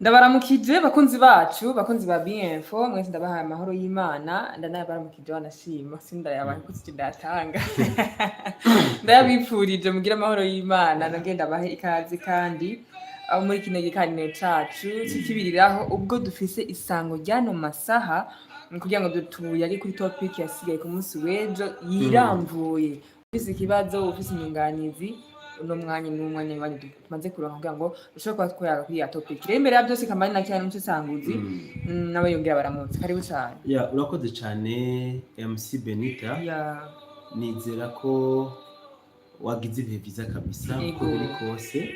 Ndabaramukije bakunzi bacu, bakunzi ba BNFO, mwese ndabahaye amahoro y'Imana, ndanabaramukije wanashima, sindayabaha kuko sivyo ndayatanga. Ndayabipfurije mugire amahoro y'Imana, nongere ndabahe ikaze kandi aho muri kino gikaniro cacu cikibiriraho ubwo dufise isango ry'ano masaha kugira ngo tuyage kuri topic yasigaye ku munsi w'ejo yiramvuye. Ufise ikibazo, ufise inyunganizi, uno mwanya ni umwanya wanyu tumaze kuronka kugira ngo dushobore kuba twayaga kuri ya topic. Rero imbere ya byose kamari na cyane umusesanguzi nawe yongera baramutse. Karibu cyane. Ya, urakoze cyane MC Benita. Nizera ko wagize ibihe byiza kabisa uko biri kose.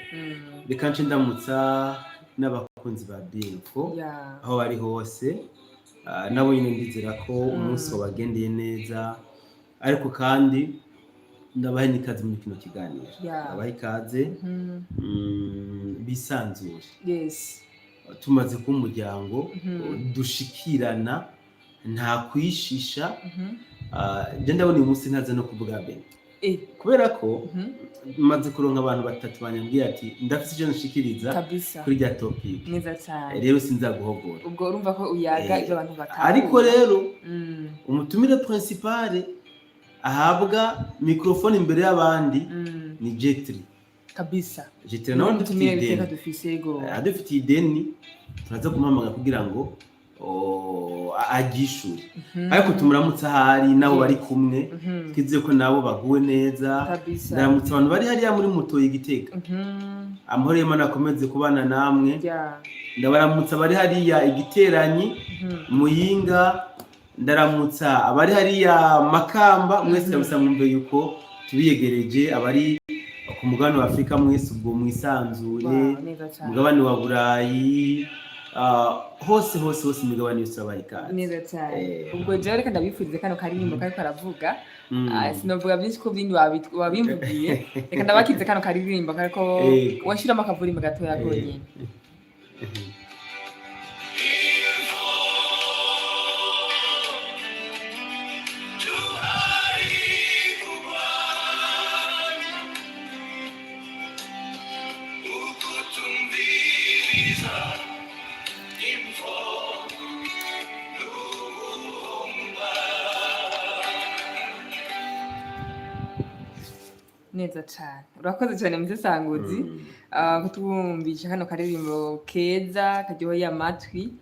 Reka nce ndamutsa n'abakunzi ba BNFO aho bari hose. Ah, nabo nyine ndizera ko umunsi wabagendeye neza, ariko kandi ndabaha n'ikaze muri kino kiganiro. Ndabaha ikaze, bisanzure. Tumaze kuba umuryango dushikirana, nta kwishisha. Ah, je ndabona uyu munsi ntaza no kuvuga Ben, kubera ko maze kuronka abantu batatu banyambwiye ati ndafise icyo nshikiriza kuri rya topic. Neza cyane. Rero sinzaguhogora. Ubwo urumva ko uyaga ibyo abantu batahura. Ariko rero umutumire principale ahabwa microphone imbere y'abandi ni Jetri. Jetri nawe n'umutumire dufitiye w'iteka ideni. Dufise go. Adufitiye ideni, turaza kumuhamagara kugira ngo aryishure. Ariko tumuramutse ahari nabo bari kumwe, twizeye ko nabo baguwe neza. Ndaramutse abantu bari hariya muri mutoyi Igitega. Amahoro y'Imana akomeze kubana namwe. Ndabaramutsa abari hariya Igiteranyi, Muyinga, ndaramutsa abari hariya Makamba mwese kabisa, mwumve yuko tubiyegereje. Abari ku mugabane wa Afurika mwese ubwo mwisanzure. Wow, neza cyane. Umugabane wa Burayi, hose hose hose, imigabane yose abaye ikaze. Neza cyane. Ubwo jewe reka ndabifurize kano karirimbo kariko karavuga. Ah, sinovuga byinshi ko bindi wabimvugiye. Reka ndabakize kano karirimbo kariko washiramo akavurimbo gatoya konyene. Neza cyane, urakoze cyane musesanguzi. Kutwumvisha kano karirimbo keza karyoheye amatwi,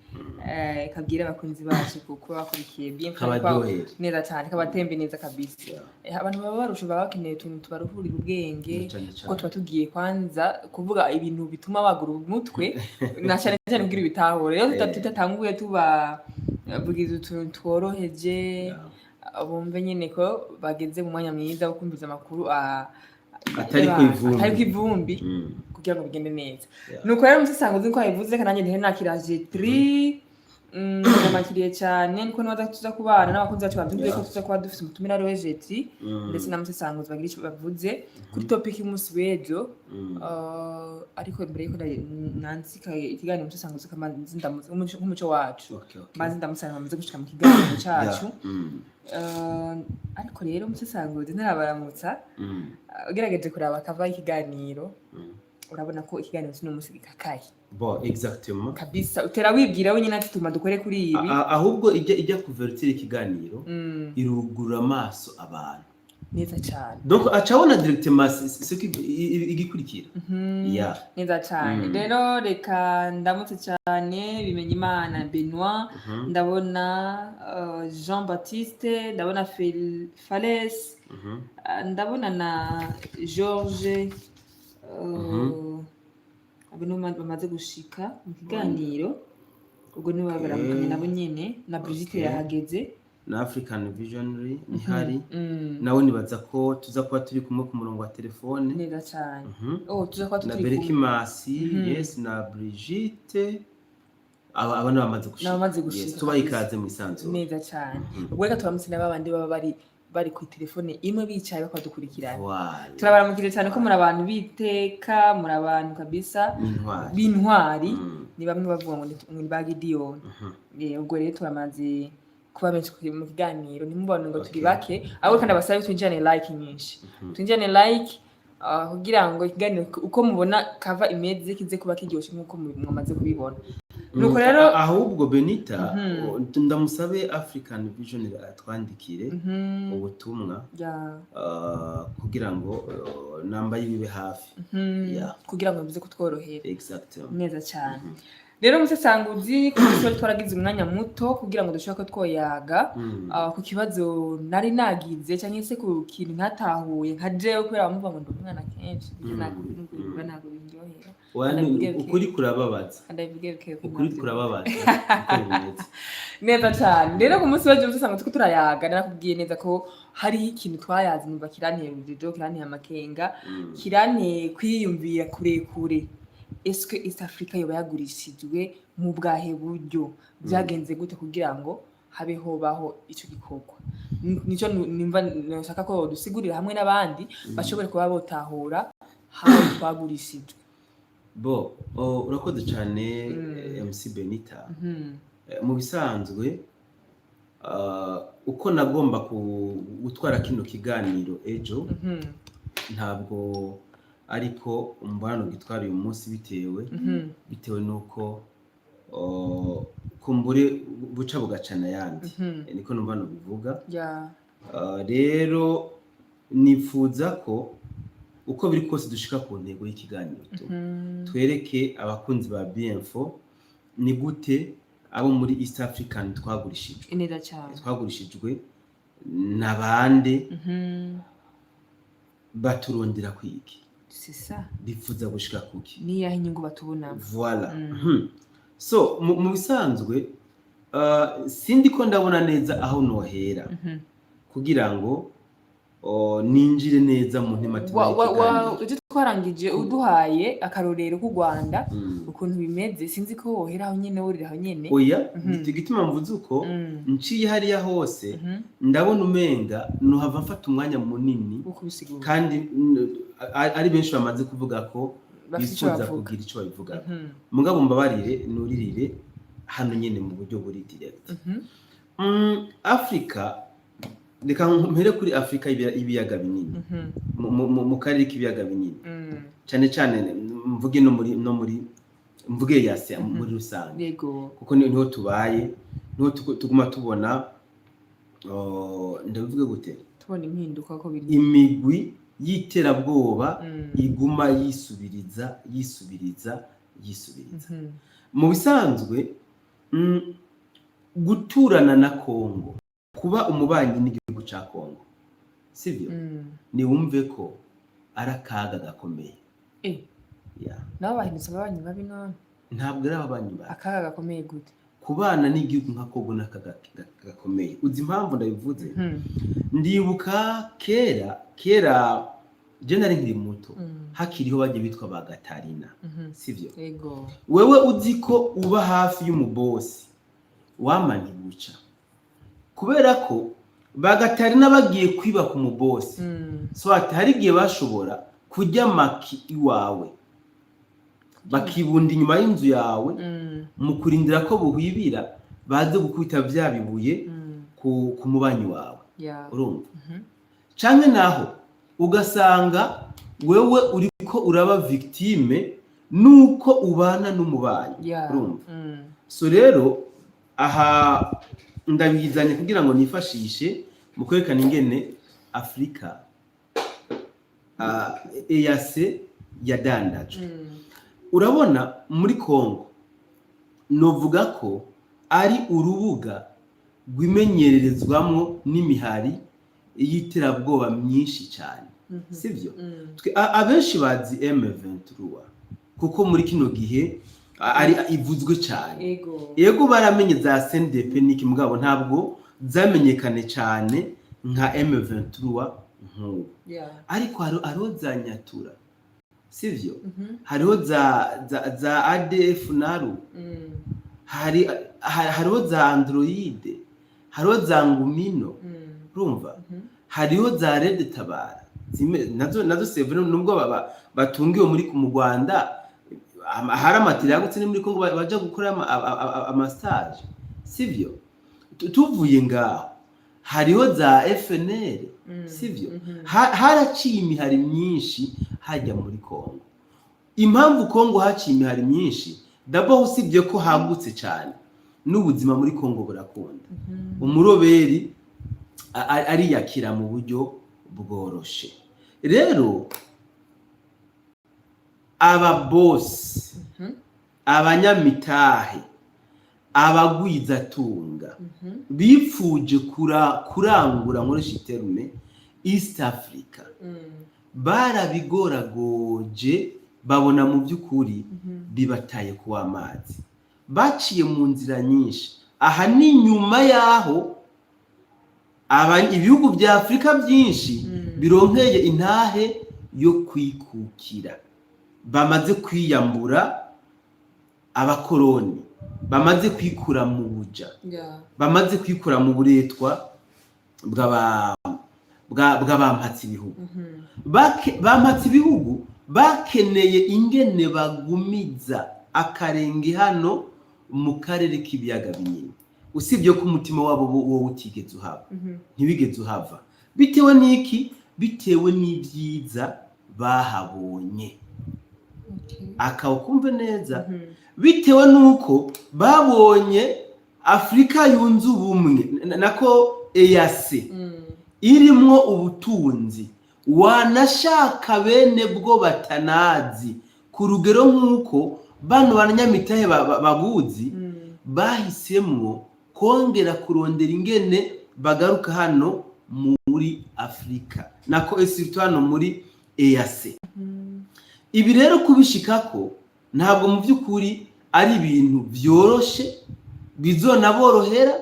kabwira abakunzi bacu kuba bakurikiye bien. Kabaryohera. Neza cyane, kabatembe neza kabisa. Abantu baba barusha, baba bakeneye utuntu tubaruhurira ubwenge, Cane kuko cane. tuba tugiye kwanza kuvuga ibintu bituma bagura umutwe na cyane cyane kugira ibitahure. Rero tutatanguye tubavugiza utuntu tworoheje, bumve nyene ko bageze mu mwanya mwiza wo kumviza amakuru Atariko ivumbi. Atariko ivumbi, kugira ngo bigende neza. Nuko rero umusesanguzi nko yabivuze, kananjye ntihe nakira Jetri, ndamakiriye cyane niko nibaza tuza kubana n'abakunzi bacu babyumviye ko tuza kuba dufise umutumire ariwe Jetri ndetse na musesanguzi bagira ico bavuze kuri topic y'umunsi w'ejo. Ariko mbere yuko nanzika ikiganiro umusesanguzi, kamanzi ndamutse nk'umuco wacu, maze ndamusanga bamaze gushika mu kiganiro cacu. Ariko rero umusesanguzi ntarabaramutsa, ugerageje kuraba akava ikiganiro, urabona ko ikiganiro cy'uno munsi gikakaye. Bon, exactement. Kabisa, utera wibwira wenyine ati tuma dukore kuri ibi. Ahubwo ijya couverture ikiganiro irugurura amaso abantu. Neza cyane. Donc acabona directement ce qui igikurikira. Neza cyane. Rero reka ndamutse cyane bimenya Imana Benoit, ndabona Jean Baptiste, ndabona Fales, ndabona na George, abo nibo bamaze gushika mu kiganiro. Ubwo nibo baramukanye nabo nyene na Brigitte yahageze. Na African Visionary nihari. Nawe nibaza ko tuza kuba turi kumwe ku murongo wa telefone. Neza cyane. Oh, tuza kuba Na turi kumwe. Berikimasi, yes, na Brigitte, aba ni bamaze gushika. N'abamaze gushika, Yes, tubaha kabisa. ikaze mu isanzure. Neza cyane. Ubwo reka turamutse na babandi baba bari ku telefone imwe bicaye bakadukurikirana. Voilà. Turabaramukije cyane ko muri abantu biteka, muri abantu kabisa N'intwari. b'intwari. Ni bamwe bavuga ngo ni ba Gidiyoni. Ubwo rero turamaze kuba benshi mu kiganiro, ntimubone ngo turi bake, ahubwo kandi abasabe twinjirane like nyinshi, twinjirane like. Kugira ngo ikiganiro uko mubona kava imeze kize kuba kiryoshe nk'uko mwamaze kubibona. Nuko rero Ahubwo Benita, ndamusabe African Vision atwandikire ubutumwa kugira ngo namba yiwe hafi. Kugira ngo bize kutworohera. Exactement. Neza cyane. Rero musesanguzi, ku munsi wari twaragize umwanya muto kugira ngo dushobore ko twoyaga ku kibazo nari nagize cyangwa se ku kintu ntatahuye nka jewe, kubera bamuvuga ngo ndi umwana kenshi. Nubwo ntabwo bindyohera. Oya, Ndabivuge buke. Ukuri kurababaza. Ndabivuge buke buke. Ukuri Ntabyo. kurababaza, uko bimeze. Neza cyane. Rero ku munsi w'ejo usanga turiko turayaga, narakubwiye neza ko hariho ikintu twayaze numva kirantera urujijo, kirantera amakenga, kiranteye kwiyumvira kurekure. Eske East Africa yoba yagurishijwe mu bwahe buryo? Byagenze gute kugira ngo habe hobaho ico gikorwa? Nico nimva nshaka ko dusigurira hamwe n'abandi bashobore kuba botahura aho twagurishijwe. Bo urakoze cyane, MC Benita. Mu bisanzwe, uko nagomba gutwara kino kiganiro ejo, ntabwo ariko umubano gitwara uyu munsi, bitewe bitewe n'uko kumbure buca bugacana ayandi. Niko numva nobivuga. Rero nifuza ko uko biri kose dushika ku ntego y'ikiganiro tu twereke abakunzi ba BM4 ni gute abo muri East African twagurishijwe. Neza cyane. Twagurishijwe na bande? Baturondera kwiki? C'est ça. Bifuza gushika kuki? Niyahe inyungu batubonamo? Voilà. So mu bisanzwe, sindi ko ndabona neza aho nohera kugira ngo ninjire neza mu ntimatima y'ikiganiro. Ibyo twarangije uduhaye akarorero k'u Rwanda, ukuntu bimeze, sinzi ko wohera aho nyene, worera aho nyene. Oya, igituma mvuze uko, nciye hariya hose, ndabona umenga nuhava mfata umwanya munini wo kubisigura. Kandi ari benshi bamaze kuvuga ko bafite ico bifuza bavuga. kugira ico babivuga. Mugabo mbabarire nuririre hano nyene mu buryo buri direct. Afrika, reka mpere kuri Afrika y'ibiyaga binini, mu karere k'ibiyaga binini, cyane cyane mvuge no muri mvuge yase muri rusange, kuko niho tubaye, niho tuguma tubona, ndabivuge gute, tubona impinduka ko biri. Imigwi y'iterabwoba iguma yisubiriza, yisubiriza, yisubiriza. Mu bisanzwe, guturana na Kongo, kuba umubanyi n'igihugu ca Kongo, sivyo? Niwumve ko ari akaga gakomeye. Nabo bahindutse ababanyi babi none? Ntabwo ari ababanyi babi. Akaga gakomeye gute? Kubana n'igihugu nka Kongo n'akaga gakomeye. Uzi impamvu ndabivuze? Ndibuka kera kera, je nari nkiri muto, hakiriho bagiye bitwa ba Gatarina, sivyo? Yego. Wewe uzi ko uba hafi y'umubosi wama ntibuca, kubera ko ba Gatarina bagiye kwiba ku mubosi, so ati hari igihe bashobora kurya maki iwawe, bakibunda inyuma y'inzu yawe, mu kurindira ko buhwibira baze gukubita bya bibuye ku mubanyi wawe. Urumva? Canke naho ugasanga wewe uriko uraba victime nuko ubana n'umubanyi. Urumva? So rero aha ndabizanye kugira ngo nifashishe mu kwerekana ingene Afurika, EAC yadandajwe. Urabona muri Congo, novuga ko ari urubuga rwimenyererezwamwo n'imihari y'iterabwoba myinshi cyane, sivyo? Twe abenshi bazi M23 kuko muri kino gihe ari ivuzwe cyane. Yego, baramenye za CNDP niki, mugabo ntabwo zamenyekane cyane nka M23 nk'ubu. Ariko hariho za Nyatura, sivyo? Hariho za ADF NALU, hariho za Android, hariho za Ngumino. Urumva? Hariho za Red Tabara. Nazo sevre, nubwo batungiwe muri mu Rwanda, hari amatiri yagutse ni muri Kongo baja gukora ama stage, sivyo? Tuvuye ngaho, hariho za FNL, sivyo? Haraciye imihari myinshi. Hajya muri Kongo, impamvu Kongo haciye imihari myinshi, d'abord usibye ko hagutse cyane, n'ubuzima muri Kongo burakunda. Umuroberi ariyakira mu buryo bworoshe. Rero aba boss, abanyamitahe, abagwizatunga bipfuje kurangura, nkoresha i terme, East Africa, barabigoragoje, babona mu by'ukuri bibataye ku amazi. Baciye mu nzira nyinshi. Aha ni nyuma y'aho ibihugu bya Afurika byinshi bironkeye intahe yo kwikukira, bamaze kwiyambura abakoroni, bamaze kwikura mu buja, bamaze kwikura mu buretwa bw'abampatse ibihugu. Bampatse ibihugu bakeneye ingene bagumiza akarenge hano mu karere k'ibiyaga binini, usibye ko umutima wabo wowe utigeze uhaba, ntiwigeze uhava. Bitewe n'iki? Bitewe n'ibyiza bahabonye. Akaba kumve neza, bitewe n'uko babonye Afurika Yunze Ubumwe, nako EAC, irimwo ubutunzi wanashaka bene bwo batanazi ku rugero nk'uko bano banyamitahe babuzi. Bahisemwo kongera kurondera ingene bagaruka hano muri Afurika, nako surtout hano muri EAC. Ibi rero kubishikako ntabwo mu by'ukuri ari ibintu byoroshe bizonaborohera,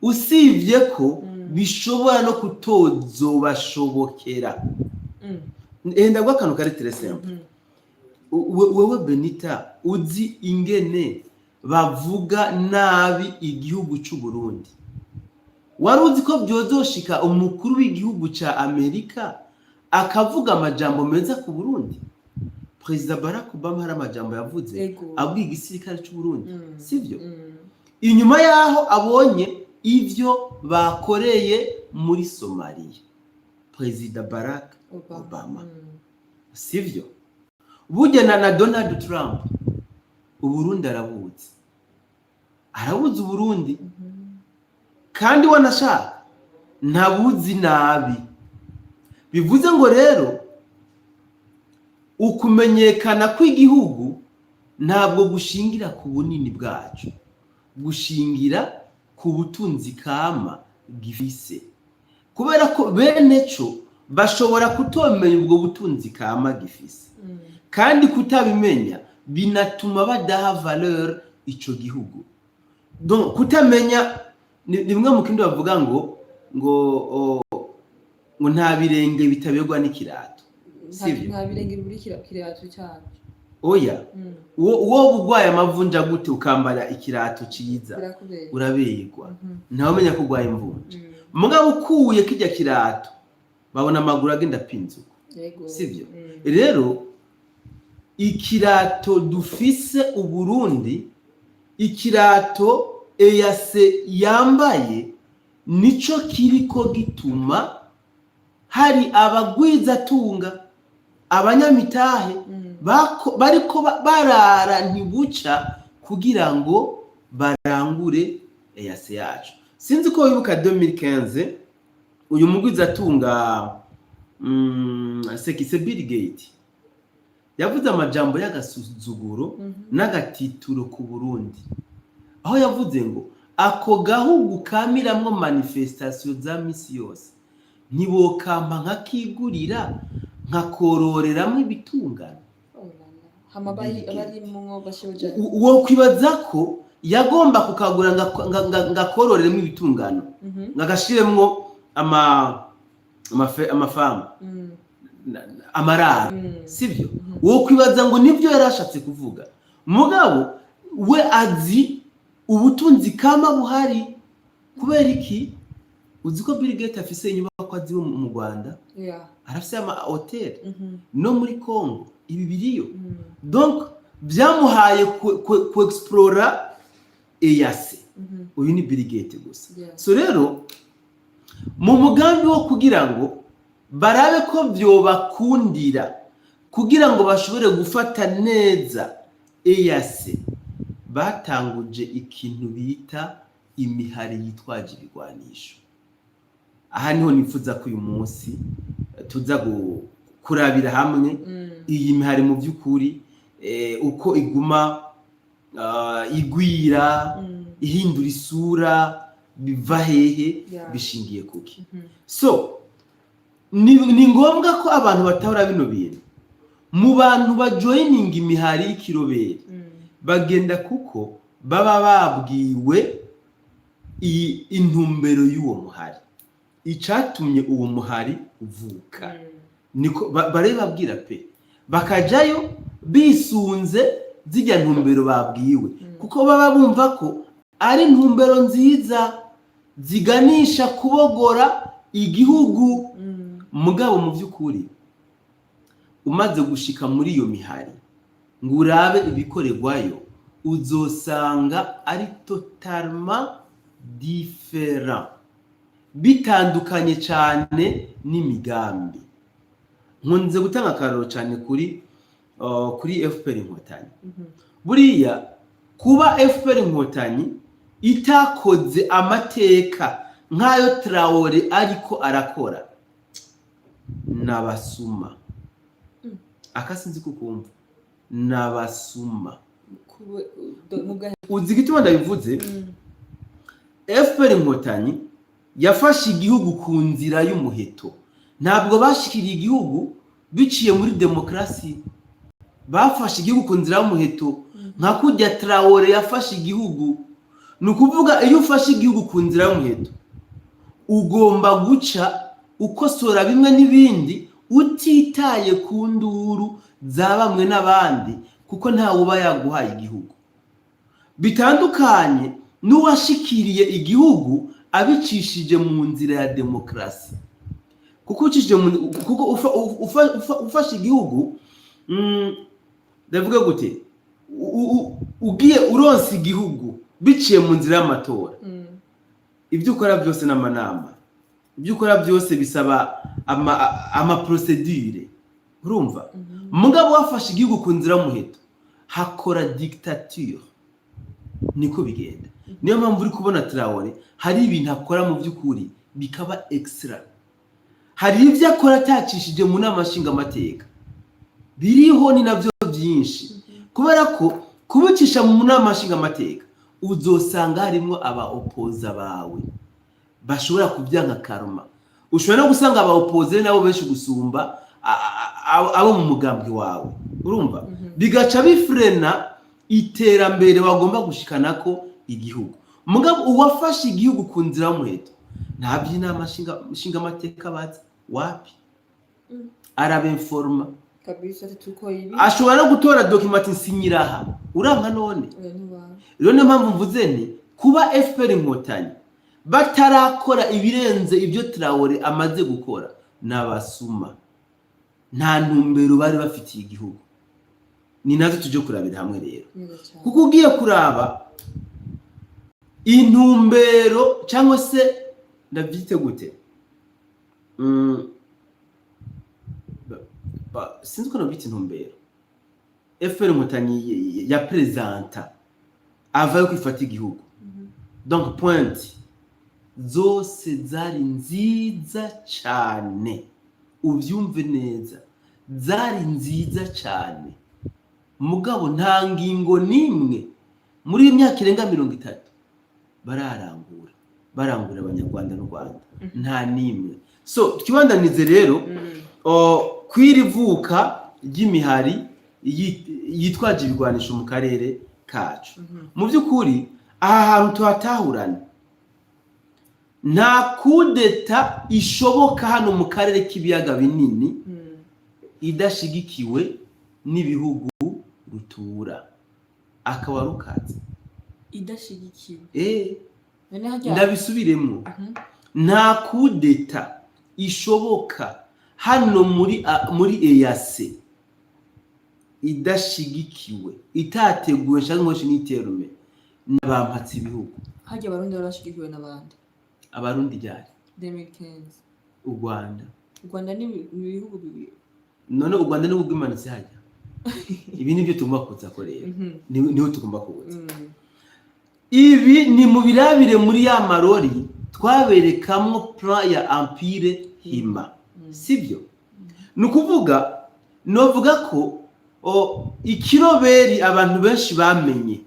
usibye ko bishobora no kutozobashobokera. Enda akantu kari très simple. Wewe Benita, uzi ingene bavuga nabi igihugu c'u Burundi? Wari uzi ko byozoshika umukuru w'igihugu ca Amerika akavuga amajambo meza ku Burundi? Perezida Barack Obama hari amajambo yavuze abwiye igisirikare c'u Burundi, sivyo? Inyuma yaho abonye ivyo bakoreye muri Somaliya, Perezida Barack Obama. Obama. Sivyo? Burya na Donald Trump Uburundi arabuzi, arabuzi Uburundi. Kandi wanashaka ntabuzi nabi. Bivuze ngo rero ukumenyekana kw'igihugu ntabwo gushingira ku bunini bwacu, gushingira ku butunzi kama gifise, kubera ko bene co bashobora kutomenya ubwo butunzi kama gifise. Kandi kutabimenya binatuma badaha valeur ico gihugu. Donc kutamenya ni bimwe mu kindi bavuga ngo nta birenge bitaberwa n'ikirato. Sivyo? Nta birenge biburi kirato cyacu. Oya. Uwo ugwaye amavunja gute, ukambara ikirato ciza, birakubera. Uraberwa. Ntawe umenya ko ugwaye imvunja. Mugabo ukuye kirya kirato, babona amaguru agenda apinzuka. Sivyo? Rero ikirato dufise Uburundi, ikirato EAC yambaye, nico kiriko gituma hari abagwizatunga, abanyamitahe bariko barara ntibuca kugira ngo barangure EAC yacu. Sinzi ko wibuka 2015, uyu mugwizatunga sekise Bill Gates yavuze amajambo y'agasuzuguro n'agatituro ku Burundi, aho yavuze ngo ako gahugu kamiramwo manifestation za misi yose ntibokampa nkakigurira, nkakororeramwo ibitungano. Oh la la. Hama Bill Gates. Abarimwo bashoja. Wokwibaza ko yagomba kukagura ngakororeremo ibitungano, ngagashiremwo amafamu, amararo, sivyo? Wokwibaza ngo nibyo yari ashatse kuvuga, mugabo we azi ubutunzi kama buhari. Kubera iki? Uzi ko Bill Gates afise inyubakwa ziwe mu Rwanda, arafise ama hotel no muri Congo, ibi biriyo. Donc byamuhaye ku explora EAC. Uyu ni Bill Gates gusa. So rero mu mugambi wo kugira ngo barabe ko vyobakundira. Kugira ngo bashobore gufata neza EAC, batanguje ikintu bita imihari yitwaje ibigwanisho. Aha niho nifuza ko uyu munsi tuza kurabira hamwe iyi mihari mu by'ukuri, uko iguma igwira, ihindura isura, biva hehe, bishingiye kuki? So ni ngombwa ko abantu batahura bino bintu. Mu bantu bajoininga imihari y'ikiroberi, bagenda kuko baba babwiwe iyi intumbero y'uwo muhari, icatumye uwo muhari uvuka. Niko barabibabwira pe, bakajayo bisunze zirya ntumbero babwiwe, kuko baba bumva ko ari intumbero nziza ziganisha kubogora igihugu. Mugabo mu by'ukuri, umaze gushika muri iyo mihari ngo urabe ibikorerwayo, uzosanga ari totalement différent, bitandukanye cyane n'imigambi. Nkunze gutanga akarorero cyane kuri FPR Inkotanyi. Buriya kuba FPR Inkotanyi itakoze amateka nk'ayo Traore ariko arakora, n'abasuma. Akasinzi kukumva, n'abasuma. Uzi igituma ndabivuze? FPR Inkotanyi yafashe igihugu ku nzira y'umuheto. Ntabwo bashikiriye igihugu biciye muri demokarasi, bafashe igihugu ku nzira y'umuheto, nka kurya Traore yafashe igihugu. Ni ukuvuga, iyo ufashe igihugu ku nzira y'umuheto, ugomba guca ukosora bimwe n'ibindi, utitaye ku nduru za bamwe n'abandi, kuko ntawe uba yaguhaye igihugu. Bitandukanye n'uwashikiriye igihugu abicishije mu nzira ya demokarasi, kuko ucishije mu kuko ufashe igihugu, ndavuga gute, ugiye uronsa igihugu biciye mu nzira y'amatora, ibyo ukora byose n'amanama, ibyo ukora byose bisaba ama procédure, urumva? Mugabo wafashe igihugu ku nzira y'umuheto, hakora dictature, niko bigenda. Niyo mpamvu uri kubona Traore hari ibintu akora mu by'ukuri bikaba extra, hari ibyo akora atacishije mu nama nshingamateka, biriho ni nabyo byinshi, kubera ko kubicisha mu nama nshingamateka uzosanga harimo aba opposants bawe bashobora kubyanka karuma. Ushobora no gusanga aba opposants nabo benshi gusumba abo mu mugambwe wawe, urumva? Bigaca bifreina iterambere bagomba gushikanako igihugu. Mugabo uwafashe igihugu ku nzira y'umuheto, nta by'inama nshingamateka bazi wapi, arabinforma. Kabisa, ati tuko ibi. Ashobora no gutora document ati: "Nsinyira aha." Uranka none? Oya, ntiwanga. Rero niyo mpamvu mvuze nti kuba FPR Inkotanyi batarakora ibirenze ibyo Traore amaze gukora, ni abasuma, nta ntumbero bari bafitiye igihugu. Ni nazo tujye kurabira hamwe rero. Neza cyane. Kuko ugiye kuraba intumbero, cyangwa se ndabyite gute, sinzi ko nabyita intumbero FPR Inkotanyi ya présenta avayo kwifata igihugu, donc point zose zari nziza cyane, ubyumve neza, zari nziza cyane. Mugabo nta ngingo n'imwe muri iyi myaka irenga 30 bararangura, barangurira Abanyarwanda n'u Rwanda, nta n'imwe. So twibandanize rero kw'iri vuka ry'imihari yitwaje ibigwanisho mu karere kacu. Mu by'ukuri aha hantu tuhatahurana, nta kudeta ishoboka hano mu karere k'ibiyaga binini idashigikiwe n'ibihugu rutura, akaba rukaze. Idashigikiwe? Eh. None harya Ndabisubiremo. Nta kudeta ishoboka hano muri EAC idashigikiwe, itateguwe, nshaka nkoreshe n'iterme, n'abampatse ibihugu. Harya Abarundi bari bashigikiwe n'abandi? Abarundi ryari? 2015. U Rwanda. U Rwanda ni ibihugu bibiri. None u Rwanda nibwo bwimanitse hajya. Ibi nibyo tugomba kuza ko rero. Niho tugomba kuza. Ibi ni mu birabire muri ya marori twaberekamwo plan ya Empire Hima, sibyo? Ni ukuvuga, novuga ko ikiroberi abantu benshi bamenye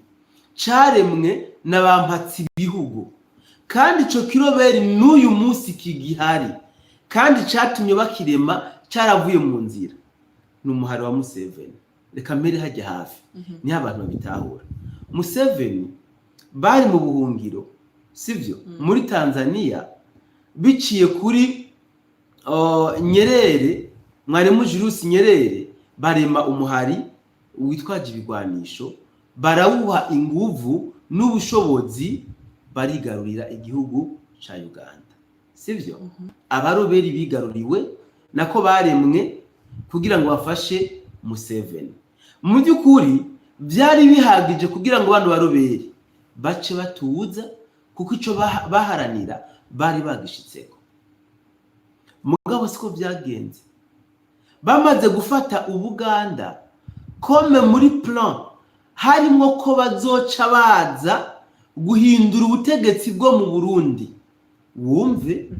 caremwe na ba mpatsi ibihugu, kandi ico kiroberi n'uyu munsi kigihari, kandi catumye bakirema caravuye mu nzira, ni umuhari wa Museveni. Reka mbere hajya hafi, niho abantu babitahura. Museveni bari mu buhungiro, sivyo? Muri Tanzania, biciye kuri Nyerere, mwarimu Julius Nyerere, barema umuhari witwaje ibigwanisho, barawuha inguvu n'ubushobozi, barigarurira igihugu ca Uganda, sivyo? Abaroberi bigaruriwe nako baremwe kugira ngo bafashe Museveni. Mu by'ukuri byari bihagije kugira ngo bano baroberi bace batuza, kuko ico baharanira bari bagishitseko. Mugabo siko byagenze. Bamaze gufata Ubuganda, comme muri plan harimwo ko bazoca baza guhindura ubutegetsi bwo mu Burundi, wumve,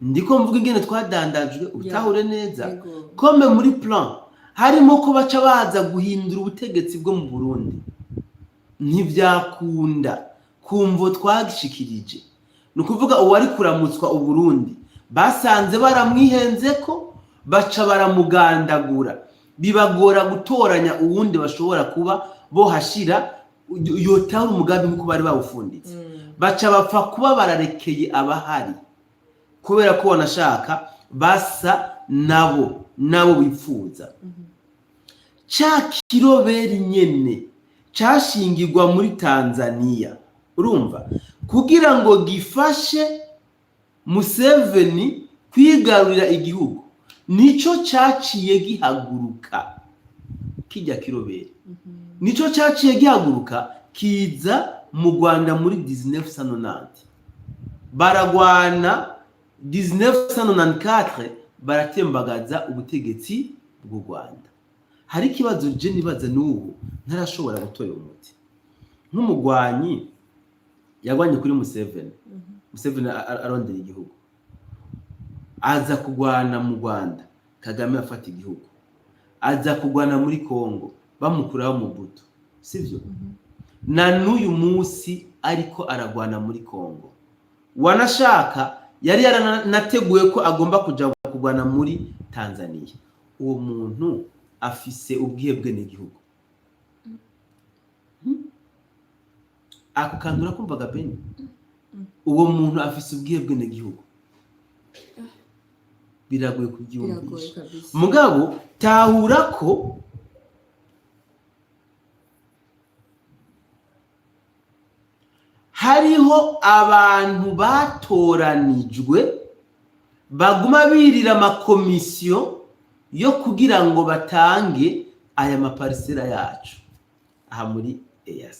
ndiko mvuga ingene twadandajwe, utahure neza. Comme muri plan harimo ko baca baza guhindura ubutegetsi bwo mu Burundi, ntibyakunda kumvo twagishikirije. Ni ukuvuga uwari kuramutswa Uburundi basanze baramwihenze ko baca baramugandagura, bibagora gutoranya uwundi bashobora kuba bohashira yotahura umugambi nk'uko bari bawufunditse. Baca bapfa kuba bararekeye abahari, kubera ko wanashaka basa nabo bipfuza. Ca kiroberi nyene cashingirwa muri Tanzania, urumva, kugira ngo gifashe Museveni kwigarurira igihugu, nico caciye gihaguruka. Kijya kiroberi nico caciye gihaguruka kiza mu Rwanda muri 1990, baragwana 1994, baratembagaza ubutegetsi bw'u Rwanda. Hari ikibazo je nibaza n'ubu ntarashobora gutora umuti. Nk'umugwanyi yagwanye kuri Museveni, Museveni arondera igihugu, aza kugwana mu Rwanda, Kagame afata igihugu, aza kugwana muri Congo, bamukuraho Mobutu, sivyo? Na n'uyu munsi ariko aragwana muri Congo, wanashaka yari yaranateguye ko agomba kuja kugwana muri Tanzania. Uwo muntu afise ubwihe bwenegihugu? Hmm? Ako kantu urakumvaga, Beni? Uwo muntu afise ubwihe bwenegihugu? Biragoye Biragoye. kubyumvisha. Kabisa. Mugabo tahura ko hariho abantu batoranijwe baguma birira amakomisiyo yo kugira ngo batange aya maparisera yacu aha muri EAC.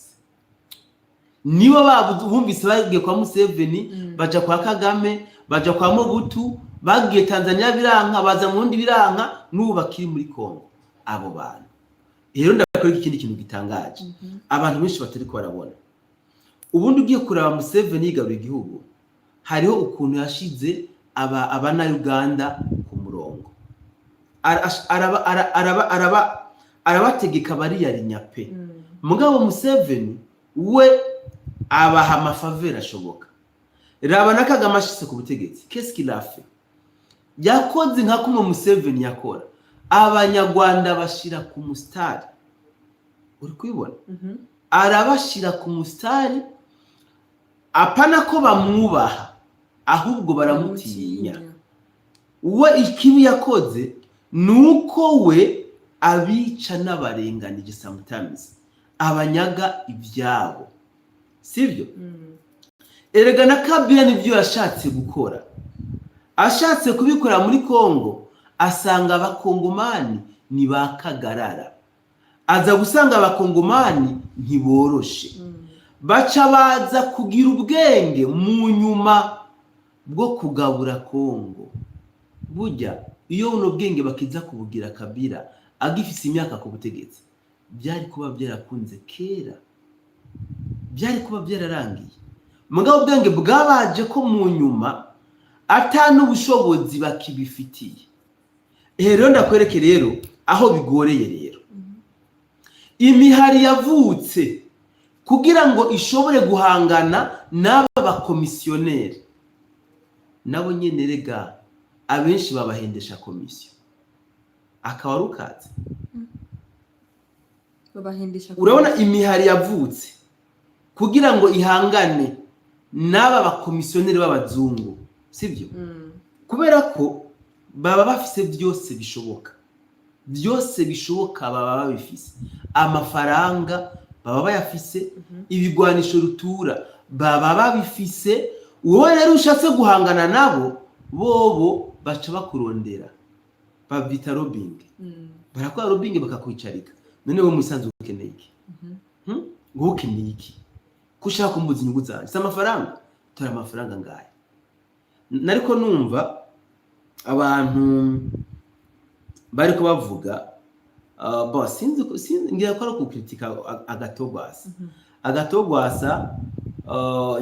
Nibo babuze, bumvise bagiye kwa Museveni, baja kwa Kagame, baja kwa Mobutu, bagiye Tanzania biranka, baza mu bundi biranka, n'ubu bakiri muri Congo abo bantu. Rero ndakwereka ikindi kintu gitangaje abantu benshi batariko barabona. Ubundi ugiye kuraba, Museveni yigarura igihugu, hariho ukuntu yashize aba abana Uganda ku murongo. Arabategeka bariyarinya pe. Mugabo Museveni we abaha ama faveurs ashoboka. Raba na Kagame ashitse ku butegetsi, qu'est-ce qu'il a fait? Yakoze nka kumwe Museveni yakora, Abanyarwanda bashira ku musitari. Uri kubibona? Arabashira ku musitari, apana ko bamwubaha, ahubwo baramutinya. We ikibi yakoze ni uko we abica n'abarenganije, sometimes abanyaga ibyabo, sibyo? Erega na Kabila nibyo yashatse gukora. Ashatse kubikora muri Kongo, asanga Abakongomani ni ba kagarara, aza gusanga Abakongomani ntiboroshe. Baca baza kugira ubwenge mu nyuma bwo kugabura Kongo. Burya Iyo buno bwenge bakiza kubugira Kabila agifise imyaka ku butegetsi, byari kuba byarakunze kera, byari kuba byararangiye. Mugabo ubwenge bwabaje ko mu nyuma ata n'ubushobozi bakibifitiye. Rero ndakwereke rero aho bigoreye. Rero imihari yavutse kugira ngo ishobore guhangana n'aba bakomisiyoneri, nabo nyene rega abenshi babahendesha komisiyo, akaba ari ukatse. Babahendesha. Urabona imihari yavutse kugira ngo ihangane n'aba bakomisiyoneri b'abazungu, sibyo? Kubera ko baba bafise byose bishoboka, byose bishoboka baba babifise. Amafaranga baba bayafise, ibigwanisho rutura baba babifise. Wowe rero ushatse guhangana nabo, bobo baca bakurondera, babyita lobbying. Barakora lobbying, bakakwicarika. None wowe musanzwe ukeneye iki? Hmm? Wowe ukeneye iki ko ushaka kumbuza inyungu zanjye? Si amafaranga? Tora amafaranga ngaya. Nariko numva abantu bariko bavuga, bo sinzi sinzi, ngira ko ari ukukritika Agathon Rwasa. Agathon Rwasa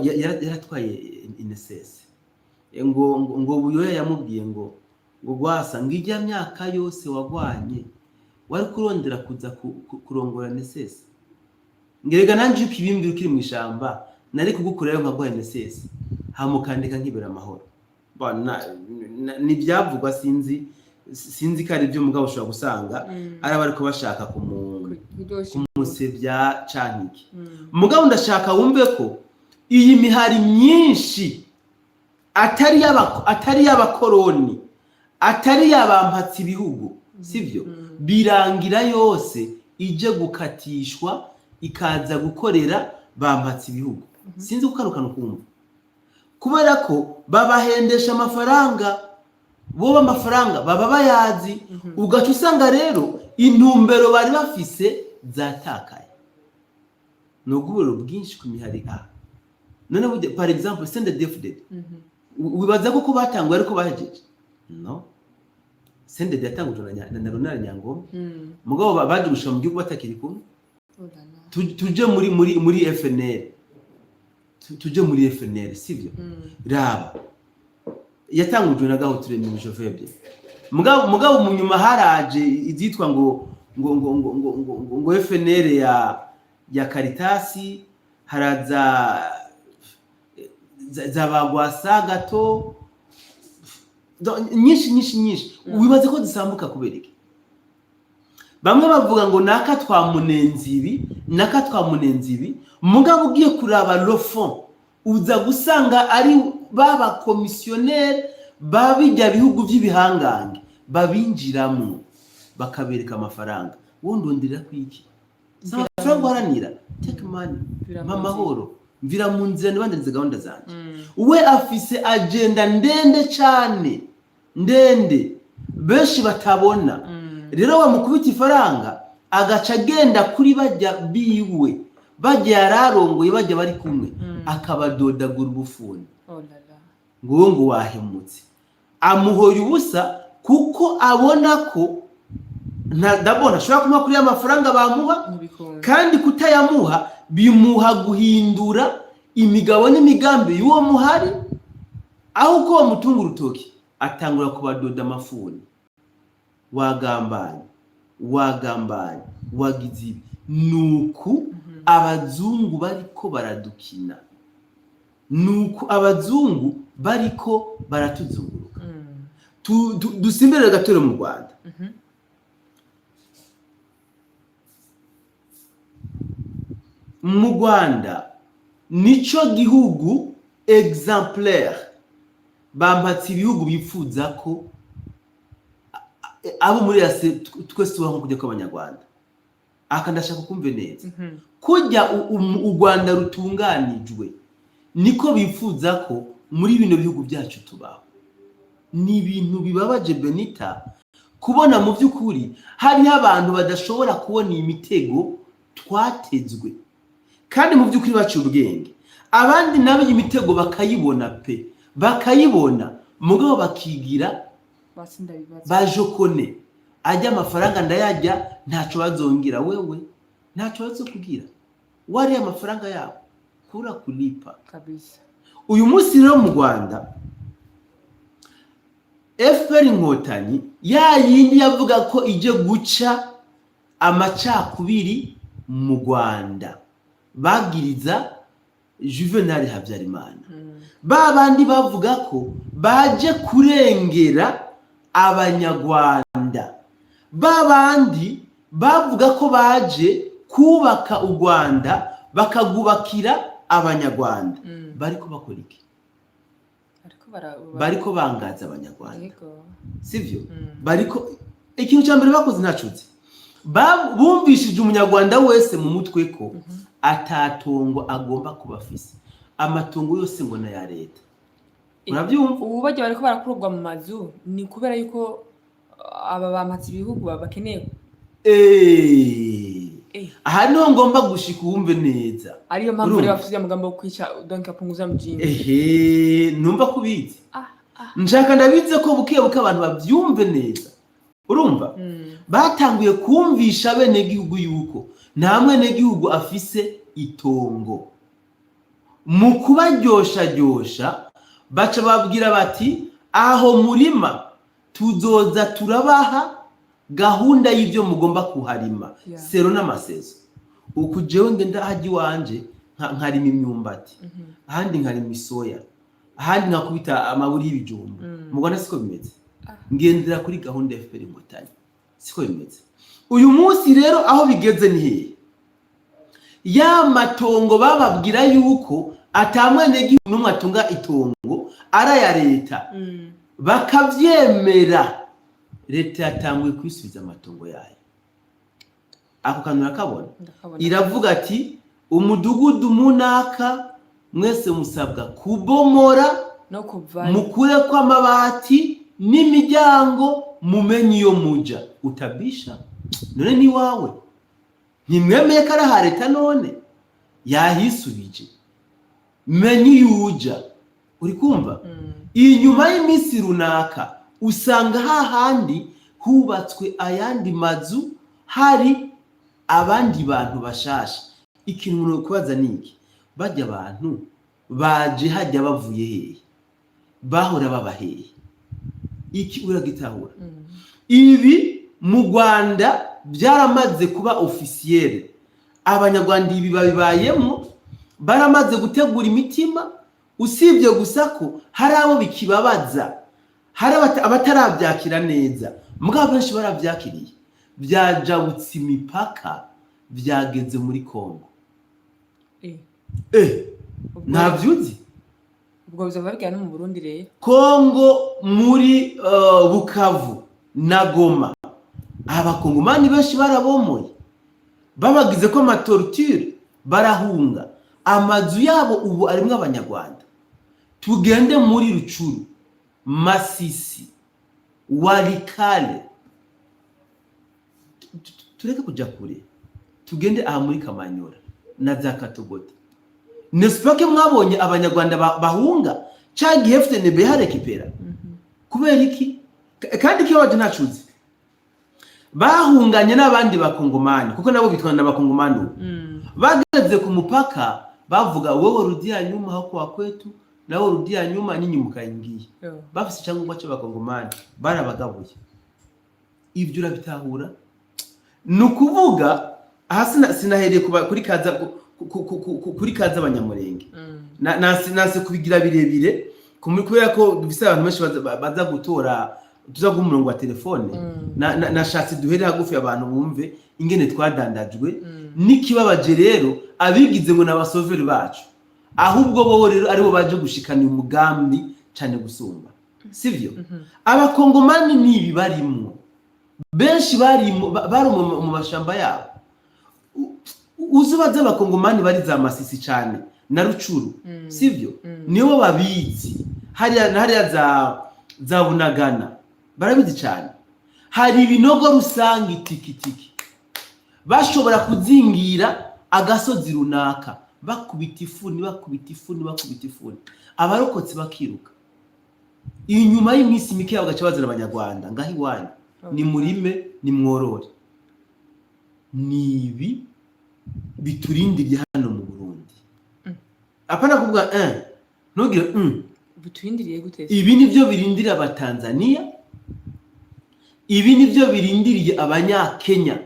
yaratwaye INSS, ngo Buyoya yamubwiye ngo Rwasa, ngo ijya myaka yose wagwanye wari kurondera kuza kurongora INSS, ngerega nanje ukibimbwira ukiri mu ishamba nari kugukorerayo nkaguha INSS, hama ukandika nkibera amahoro. Bon, nibyavugwa, sinzi ko ari byo, mugabo ushobora gusanga ari abariko bashaka Kuryosha. kumusebya canke iki. Mugabo ndashaka wumve ko iyi mihari myinshi atari y'abakoroni, atari y'abampatsi ibihugu, sibyo? Birangira yose ije gukatishwa, ikaza gukorera bampatsi ibihugu. Sinzi kukarukana ukumva, kubera ko babahendesha amafaranga, bo amafaranga baba bayazi. Ugaca usanga rero intumbero bari bafise zatakaye. Ni ubw'uburiro bwinshi ku mihari. A none burya, par exemple, CNDD-FDD, wibaza ko batanguye ariko bahejeje? No CNDD yatangujwe na Leonard Nyangoma, mugabo baje gushika mu gihugu batakiri kumwe. Oh là là. Tuje muri FNL. Tuje muri FNL, sivyo? Raba, yatangujwe na Gahutu Remy Jovebye, mugabo mu nyuma haraje izitwa ngo FNL ya Karitasi, haraza za bagwasa gato. Nyinshi nyinshi nyinshi. Wibaze ko zisambuka kubera iki? Bamwe bavuga ngo naka twamunenze ibi, naka twamunenze ibi, mugabo ugiye kuraba le fond, uza gusanga ari ba bakomisiyoneri babijya bihugu by'ibihangange babinjiramo, bakabereka amafaranga. Wowe ndonderera kwiki? Si amafaranga uharanira? Take money. Mvira mpa mu nzira. Amahoro, mvira mu nzira, nibandanize gahunda zanjye. We afise agenda ndende cyane, ndende benshi batabona. Rero wamukubita ifaranga, agaca agenda kuri bajya biwe, bajya yararongoye, bajya bari kumwe, akabadodagura ubufuni. Oh là là. Ngo wowe ngo wahemutse, amuhoye ubusa, kuko abona ko ndabona ashobora kumuha kuri ya mafaranga bamuha. Ntibikunda. Kandi kutayamuha bimuha guhindura imigabo n'imigambi y'uwo muhari, aho uko bamutunga urutoki atangura kubadoda amafuni: wagambanye, wagambanye, wagize ibi. Nuku abazungu bariko baradukina, nuku abazungu bariko baratuzunguruka. Dusimbirire gatore mu Rwanda. Mu Rwanda nico gihugu exemplaire bampatse ibihugu bifuza ko abo muri ase twese tubaho kujya kw'Abanyarwanda. Aka ndashaka kumve neza. Kujya u Rwanda rutunganijwe, niko bifuza ko muri bino bihugu byacu tubaho. Ni ibintu bibabaje, Benita, kubona mu by'ukuri hariho abantu badashobora kubona iyi mitego twatezwe, kandi mu by'ukuri baciye ubwenge. Abandi nabo iyi mitego bakayibona pe, bakayibona, mugabo bakigira. Basi ndabibaza. Bajokone ajya amafaranga ndayajya, ntaco bazongira. Wewe ntaco bazokugira, wariye amafaranga yabo kura kulipa. Kabisa. Uyu munsi rero mu Rwanda, FPR Inkotanyi ya yindi yavuga ko ije guca amacakubiri mu Rwanda bagiriza Juvenal Habyarimana, ba bandi bavuga ko baje kurengera Abanyarwanda, ba bandi bavuga ko baje kubaka u Rwanda bakagubakira Abanyarwanda, bariko bakora iki? Ariko bara Bariko bangaza Abanyarwanda. Sivyo? Mm. Bariko, ikintu cya mbere bakoze ntacuze, bumvishije Umunyarwanda wese mu mutwe ko atatongo agomba kuba afise, amatongo yose ngo na ya leta. Urabyumva? Ubu bajya bariko barakurwa mu mazu ni kubera yuko aba bampatse ibihugu bakeneye. Aha niho ngomba gushika uwumve neza. Ariyo mpamvu Urumva? rero bafite umugambi wo kwica, donc apunguza mjinga. Ehe, numva ko ubizi. Ah ah. Nshaka ndabize ko buke buke abantu babyumve neza, urumva? Batanguye kumvisha abenegihugu yuko nta mwenegihugu afise itongo. Mu kubaryosharyosha baca babwira bati: "Aho murima tuzoza turabaha gahunda y'ibyo mugomba kuharima selon n'amasaisons." Uku jewe ngenda hajya iwanje nkarima imyumbati, ahandi nkarima isoya, ahandi nkakubita amaburi y'ibijumba. Mu Rwanda siko bimeze. Ngendera kuri gahunda ya FPR Inkotanyi, siko bimeze. Uyu munsi rero aho bigeze ni hehe? Ya matongo bababwira yuko atamwenegihugu n'umwe atunga itongo, ari aya leta, bakavyemera, leta yatanguye kwisubiza amatongo yayo. Ako kantu urakabona? Ndakabona. Iravuga ati: "Umudugudu munaka mwese musabwa kubomora no kuvayo, mukure kw'amabati n'imiryango, mumenye iyo muja." Utabisha none ni wawe, ntimwemeye ko ari aha leta, none yahisubije, menye iyo uja. Uri kumva? Mm. Inyuma y'iminsi runaka usanga hahandi hubatswe ayandi mazu, hari abandi bantu bashasha. Ikintu umuntu kubaza ni iki: bajya abantu baje hajya bavuye hehe? Bahora baba hehe? Iki uragitahura? Mm. Ibi mu Rwanda byaramaze kuba officiel. Abanyarwanda ibi babibayemo, baramaze gutegura imitima, usibye gusa ko hari abo bikibabaza, hari abatarabyakira neza. Mugabo benshi barabyakiriye, byajabutse imipaka, byageze muri Kongo. Ntabyuzi? Ubwo bizaba bigera no mu Burundi rero. Kongo muri Bukavu na Goma, Abakongomani benshi barabomoye, babagize ko amatorture, barahunga. Amazu yabo ubu arimwo Abanyarwanda. Tugende muri Rucuru, Masisi, Walikale, tureke kuja kure, tugende aha muri Kamanyora na za Katogota. Nesipake mwabonye Abanyarwanda bahunga ca gihe FDNB harekipera. Kubera iki? Kandi ikibabaje ntacuzi, bahunganye n'abandi Bakongomani, kuko nabo bitwa n'Abakongomani ubu. Bageze ku mupaka bavuga: "Wewe rudia nyuma, hako wa kwetu, nawe rudia nyuma, ninyi mukaingiye." Bafise icyangombwa c'Abakongomani, barabagabuye. Ibyo urabitahura? Ni ukuvuga aha sinahereye kuri kaza kuri kaza Abanyamurenge. Nase kubigira birebire kubera ko dufise abantu benshi baza gutora, tuza guha umurongo wa telefone. Nashatse duhere hagufi abantu bumve ingene twadandajwe. N'ikibabaje rero, abigize ngo ni abasoveri bacu, ahubwo bo rero aribo baje gushikana umugambi cane gusumba, sivyo? Abakongomani nibi barimwo, benshi bari mu mashamba yabo. Uzi ubaze Abakongomani bari za Masisi cane na Rucuru, sivyo? Nibo babizi. Hariya na hariya za Bunagana barabizi cane. Hari ibinogo rusange itikitiki, bashobora kuzingira agasozi runaka, bakubita ifuni, bakubita ifuni, bakubita ifuni, abarokotse bakiruka. Inyuma y'iminsi mike bagaca bazana Abanyarwanda ngaho iwanyu, ni murime, ni mworore. Ni ibi biturindiriye hano mu Burundi. Apana kuvuga ntugire Biturindiriye gute? Ibi nivyo birindiriye Abatanzania, ibi nivyo birindiriye Abanyakenya,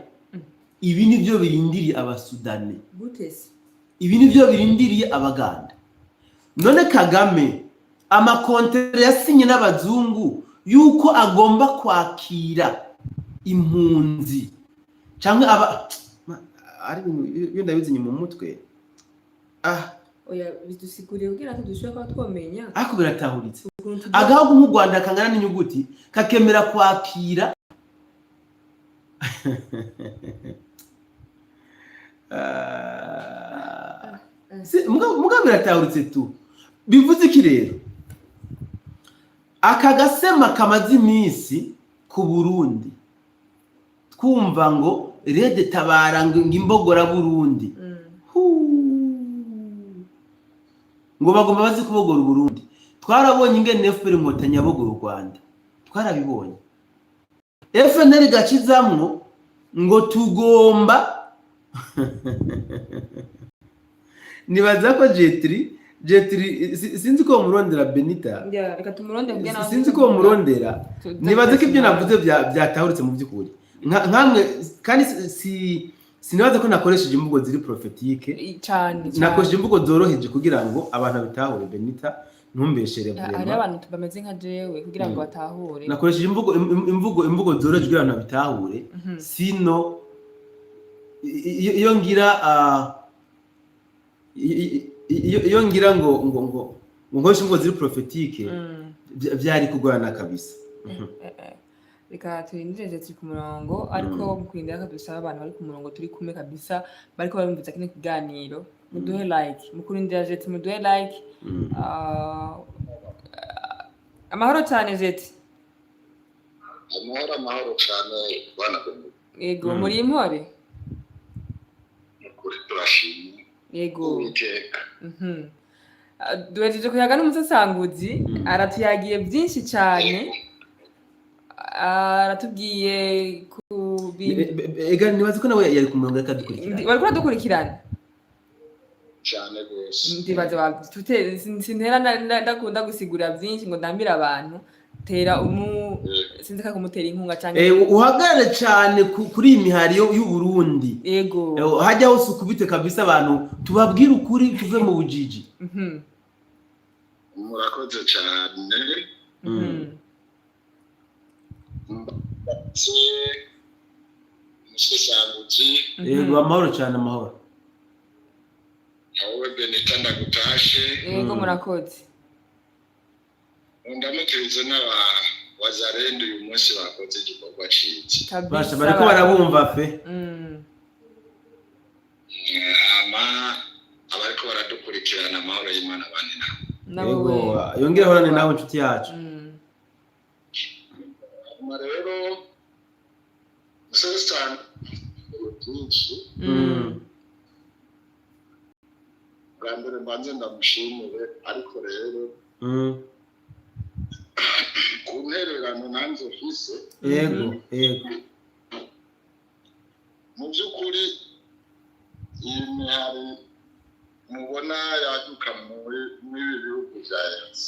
ibi nivyo birindiriye Abasudani, Gute se? ibi nivyo birindiriye Abaganda. None Kagame amakontere yasinye n'abazungu yuko agomba kwakira impunzi cyangwa aba ari ibintu iyo ndabizi inyuma mu mutwe, ah. Oya, bidusiguriye kugira ngo dushobore kuba twomenya Ariko biratahuritse. ukuntu Agahugu nk'u Rwanda kangana n'inyuguti kakemera kwakira. Ah, mugabo biratahuritse tu. Bivuze iki rero? Aka gasema kamaze iminsi ku Burundi, twumva ngo RED Tabara, ngo imbogora Burundi. Huu. Ngo bagomba bazi kubogora Uburundi. Twarabonye ingene FPR Inkotanyi yabogora u Rwanda, twarabibonye. FNL gacizamwo ngo tugomba, nibaza ko Jetri sinzi ko murondera Benita. Ya, reka tumurondere kugira ngo Sinzi ko murondera. Nibaza ko ibyo navuze byatahuritse mu by'ukuri. Nkamwe kandi sinibaza ko nakoresheje imvugo ziri prophétique. Cyane cyane. Nakoresheje imvugo zoroheje kugira ngo abantu babitahure. Benita, ntumbeshere. Hariho Vraiment. abantu bameze nka jewe kugira ngo batahure. Nakoresheje imvugo zoroheje kugira ngo abantu babitahure. Sino iyo ngira iyo ngira ngo nkoreshe imvugo ziri prophétique, byari kugorana kabisa. Reka turindire turi ku murongo, ariko mu kurindira ko dusaba abantu bari ku murongo turi kumwe kabisa, bariko barumviza kino kiganiro, muduhe like. Mu kurindira Jeti, muduhe like. Ah, amahoro cyane, Jeti. Amahoro, amahoro cyane, bwana Benito. Yego. Muri impore? Ukuri turashimye Uwiteka. Ah, duhejeje kuyaga n'umusasanguzi. Aratuyagiye byinshi cyane. Ah, aratubwiye ku bintu. Ega nibaza ko nawe yari ku murongo, akadukurikirana. Bariko baradukurikirana. Cyane rwose. Ndibaza sintera ndakunda gusigura byinshi ngo ndambire abantu, tera umu sinzi ko kumutera inkunga cyangwa Uhagarare cyane kuri iyi mihari y'u Burundi. Yego. Hajya hose ukubite kabisa, abantu tubabwire ukuri, tuve mu bujiji. Murakoze cyane. Mbatse umusesanguzi. Yego, amahoro cyane, amahoro. Wowe Benita, ndagutashe. Yego, murakoze. Ndamukirize n'aba Wazalendo uyu munsi bakoze igikorwa ciza. Kabisa. Basha bariko barabumva fe. Hama abariko baradukurikirana, amahoro y'Imana bane nabo. Nawe. Yego, yongere ahorane nawe, inshuti yacu. Hama rero umusesanguzi byinshi. Bwa mbere mbanze ndamushimire, ariko rero ku ntererano nanjye mfise, Yego. mu by'ukuri iyi mihari mubona yaduka muri ibi bihugu bya EAC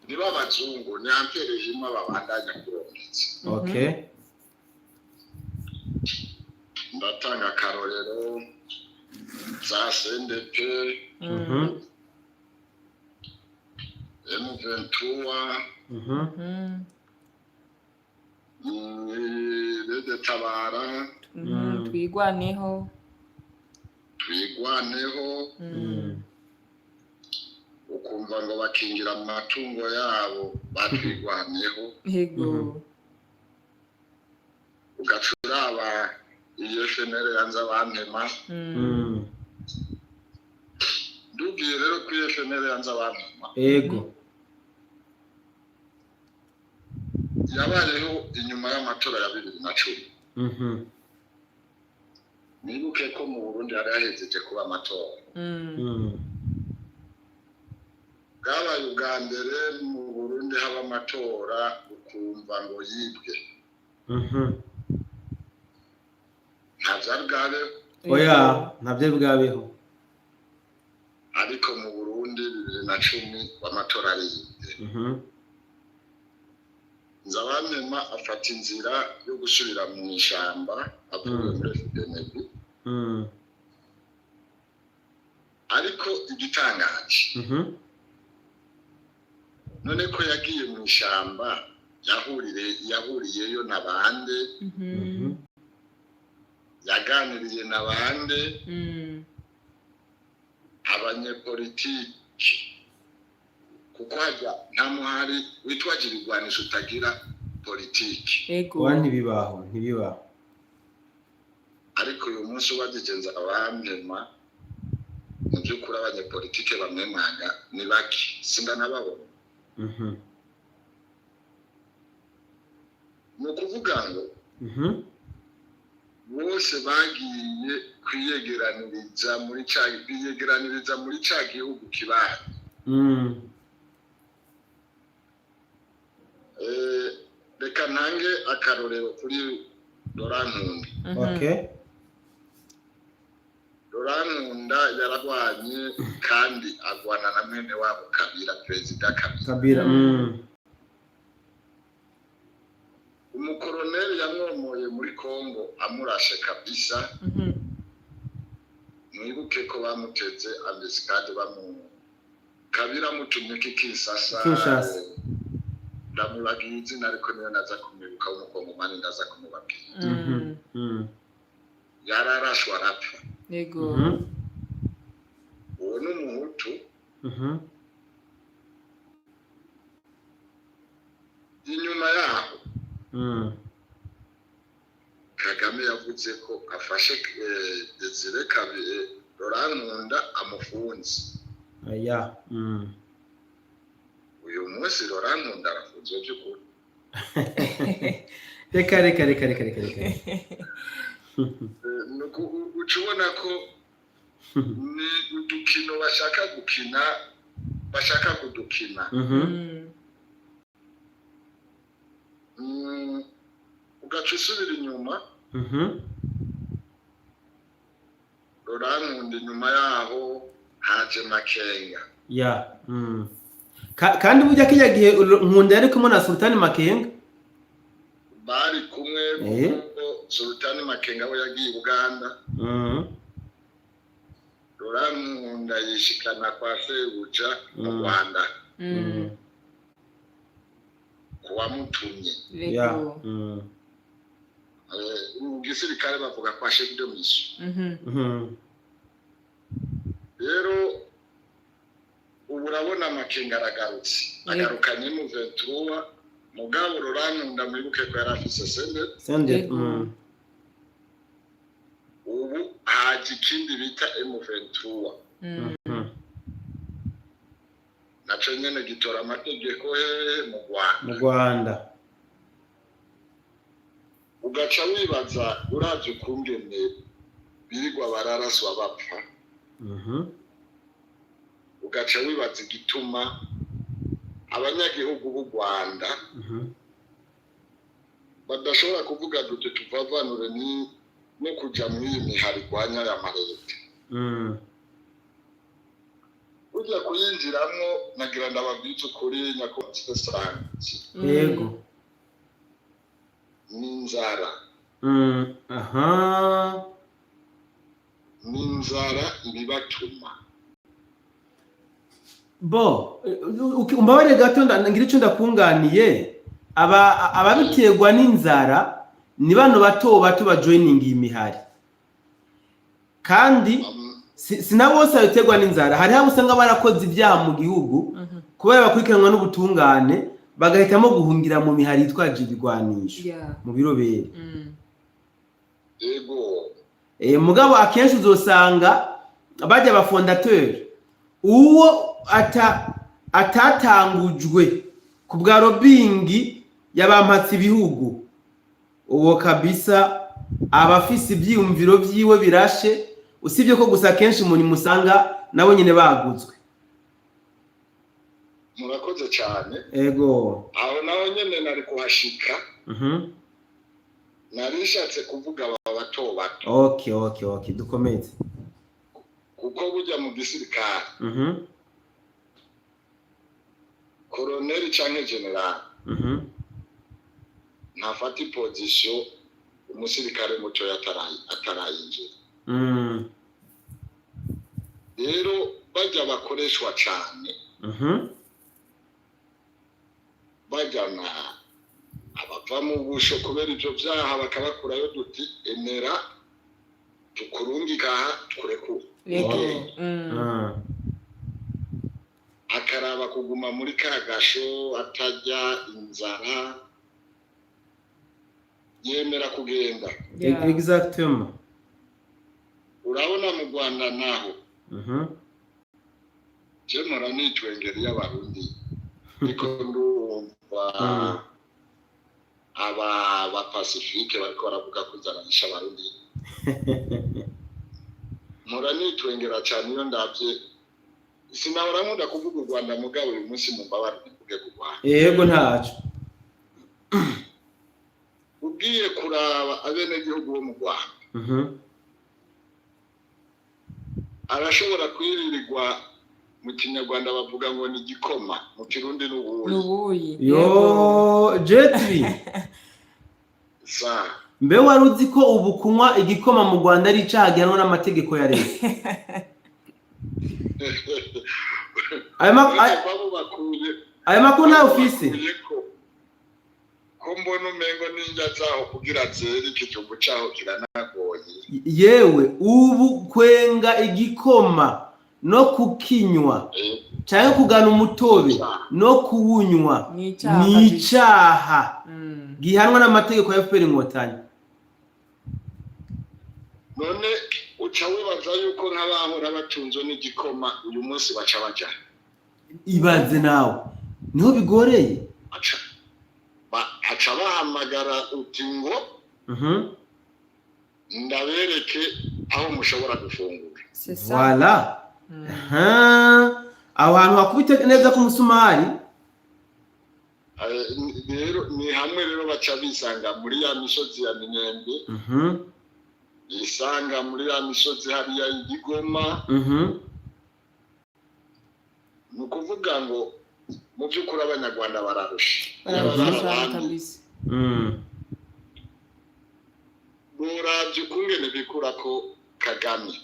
ni b'abazungu, ni empire hima babandanya kurondetse. Ndatanga akarorero za CNDP, M23, RED Tabara, Twigwaneho. Twigwaneho. Ukumva ngo bakingira amatungo yabo, batwigwaneho. Yego. Ugaca uraba iyo FNL yanze abantema. Ndubwiye rero ko iyo FNL yanze abantema yabayeho inyuma y'amatora ya 2010. Nibuke ko mu Burundi hari hahejeje kuba amatora. Bwabaye ubwa mbere mu Burundi haba amatora ukumva ngo yibwe. Nta vyari bwabeho. Oya, ntabyo bwabeho. Ariko mu Burundi 2010 amatora aribwe. Nzabampema afata inzira yo gusubira mu ishamba avuye muri FDNB. Ariko igitangaje, none ko yagiye mu ishamba, yahuriyeyo na bande? Yaganiriye na bande? Abanyepolitiki, kuko hajya nta muhari witwaje ibigwanisho utagira politiki. Oya, ntibibaho, ntibibaho. Ariko uyu munsi ubajije Nzabampema, mu by'ukuri abanyepolitike bamwemanga ni bake, sindanababona. Ni ukuvuga ngo bose bagiye kwiyegeraniriza muri ca biyegeraniriza muri ca gihugu kibanyi. Reka ntange akarorero kuri Laurent Nkunda. Laurent Nkunda yararwanye kandi agwana na mwene wabo Kabila, Perezida Kabila. Kabila. Umukoroneli yamwomoye muri Congo amurashe kabisa. Mwibuke ko bamuteze embuscade, bamu Kabila amutumye ko Kinshasa. Kinshasa. Ndamwibagiye izina, ariko niyo naza kumwibuka w'umukongomani ndaza kumubabwira. Yararashwe arapfa. Uwo ni umuhutu. Inyuma yaho Kagame yavuze ko afashe Desire Kabire Laurent Nkunda amufunze. Aya. Uyu munsi Laurent Nkunda arafunzwe by'ukuri. Reka, reka, reka, reka, reka, reka. Uca ubona ko ni udukino bashaka gukina, bashaka kudukina. Ugaca usubira inyuma. Laurent Nkunda, inyuma yaho haje Makenga. Ya. Kandi burya kirya gihe Nkunda yari kumwe na Sultani Makenga. Bari kumwe, kuko Sultani Makenga we yagiye i Buganda. Laurent Nkunda yishikana kwa sebuja mu Rwanda, kuwamutumye. Ya. Mu gisirikare bavuga kwa chef de mission. Rero ubu urabona Makenga aragarutse, agarukanye mu 23. Mugabo Laurent Nkunda, mwibuke ko yari afise CNDD. Sende. Ubu haje ikindi bita M23. Naco nyene gitora amategeko hehe? Mu Rwanda. Mu Rwanda. Ugaca wibaza, uravye ukungene birirwa bararaswa bapfa, ugaca wibaza igituma abanyagihugu b'u Rwanda badashobora kuvuga duti tuvavanure ni no kuja muri iyi mihari irwanya aya mareta. Burya kuyinjiramwo, nagira ndababwize ukuri, nyakubahwa, n'inzara. Aha. N'inzara ibibatuma. Bo umbabarire gato, ngira icyo ndakunganiye. Aba ababiterwa n'inzara ni bano bato bato bajoininga iyi mihari, kandi si na bose babiterwa n'inzara. Hariho abo usanga barakoze ibyaha mu gihugu, kubera bakurikiranwa n'ubutungane, bagahitamo guhungira mu mihari yitwaje ibigwanisho, mu birobere. Mugabo akenshi uzosanga bajya aba fondateur, uwo atatangujwe ku bwa lobbying yabampatse ibihugu, uwo kabisa. Aba afise ivyiyumviro vyiwe birashe, usibye ko gusa kenshi umuntu musanga nabo nyine baguzwe. Murakoze cyane. Ego. Aho naho nyene nari kuhashika. Nari nshatse kuvuga aba bato bato. Okay, dukomeze. Kuko burya mu gisirikare, koroneri canke generali ntafata i position umusirikare mutoya atarayinjira. Rero bajya bakoreshwa cane, bajyana abava mu busho kubera ivyo vyaha, bakabakurayo duti: "Emera tukurungika aha, tukurekure." Yego. Akaraba kuguma muri ka gasho atarya, inzara, yemera kugenda. Exactement. Urabona mu Rwanda naho, je mpora nitwengera iyo Abarundi niko ndumva aba ba Pacifique bariko baravuga ko inzara yishe Abarundi. Mpora nitwengera cyane iyo ndavye. Sinahora nkunda kuvuga u Rwanda, mugabo uyu munsi mumbabarire mvuge ku Rwanda. Yego, ntaco. Ugiye kuraba abenegihugu bo mu Rwanda, arashobora kwiririrwa, mu Kinyarwanda bavuga ngo ni igikoma, mu Kirundi ni ubuyi. Nubuyi. Yo Jetri. Sa. Mbe wari uzi ko ubu kunywa igikoma mu Rwanda ari icaha gihanwa n'amategeko ya leta? Babo bakuye Ayo makuru ntayo ufise? Bakuye ko mbona umengo n'indya zaho kugira zere, ikijumbu caho kiranagoye. Yewe, ubu kwenga igikoma no kukinywa canke kugana umutobe no kuwunywa ni icaha. Ni icaha gihanwa n'amategeko ya FPR Inkotanyi. None uca wibaza yuko nk'abahora batunzwe n'igikoma uyu munsi baca baja Ibaze nawe, niho bigoreye. Aca bahamagara uti ngo ndabereke aho mushobora gufungura. C'est ça. Voilà. Aha. Aho hantu hakubite neza ku musumari. Rero ni hamwe rero baca bisanga muri ya misozi ya Minembwe, bisanga muri ya misozi hariya y'Igoma. Ni ukuvuga ngo mu by'ukuri Abanyarwanda bararusha. Bararusha Abandi kabisa. Boravye ukungene bikurako Kagame.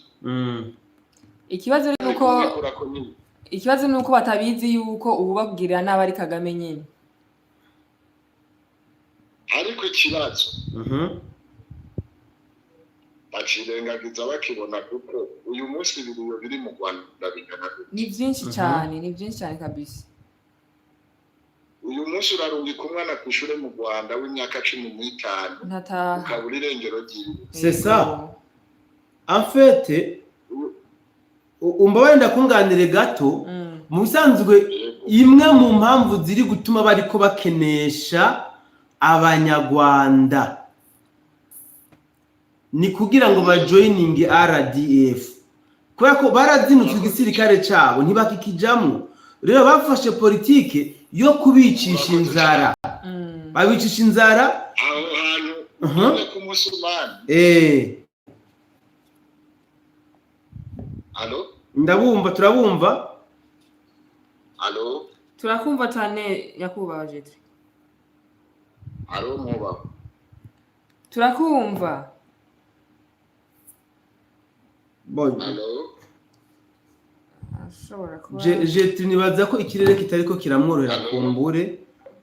Ikibazo ni uko Bikurako nyine. Ikibazo ni uko batabizi yuko ubu babwirira nabi ari Kagame nyine. Ariko ikibazo bacirengagiza bakibona, kuko uyu munsi ibiriyo biri mu Rwanda bingana gute? Ni byinshi cyane, ni byinshi cyane kabisa. Uyu munsi urarungika umwana ku ishure mu Rwanda w'imyaka 15, ntataha, ukabura irengero ryiwe. C'est ça. En fait, umva, wenda kunganire gato. Mu bisanzwe, imwe mu mpamvu ziri gutuma bariko bakenesha Abanyarwanda ni kugira ngo bajoininge RDF, kubera ko barazinutswe igisirikare cabo, ntibakikijamwo. Rero bafashe politike yo kubicisha inzara. Babicisha inzara. Aho hantu ugeze ku musumani. Allo? Ndabumva, turabumva. Allo? Turakumva cyane, nyakubahwa Jetri. Allo, mwubaho? Turakumva. Bon, Allo? Ashobora kuba Jetri, nibaza ko ikirere kitariko kiramworohera. Kumbure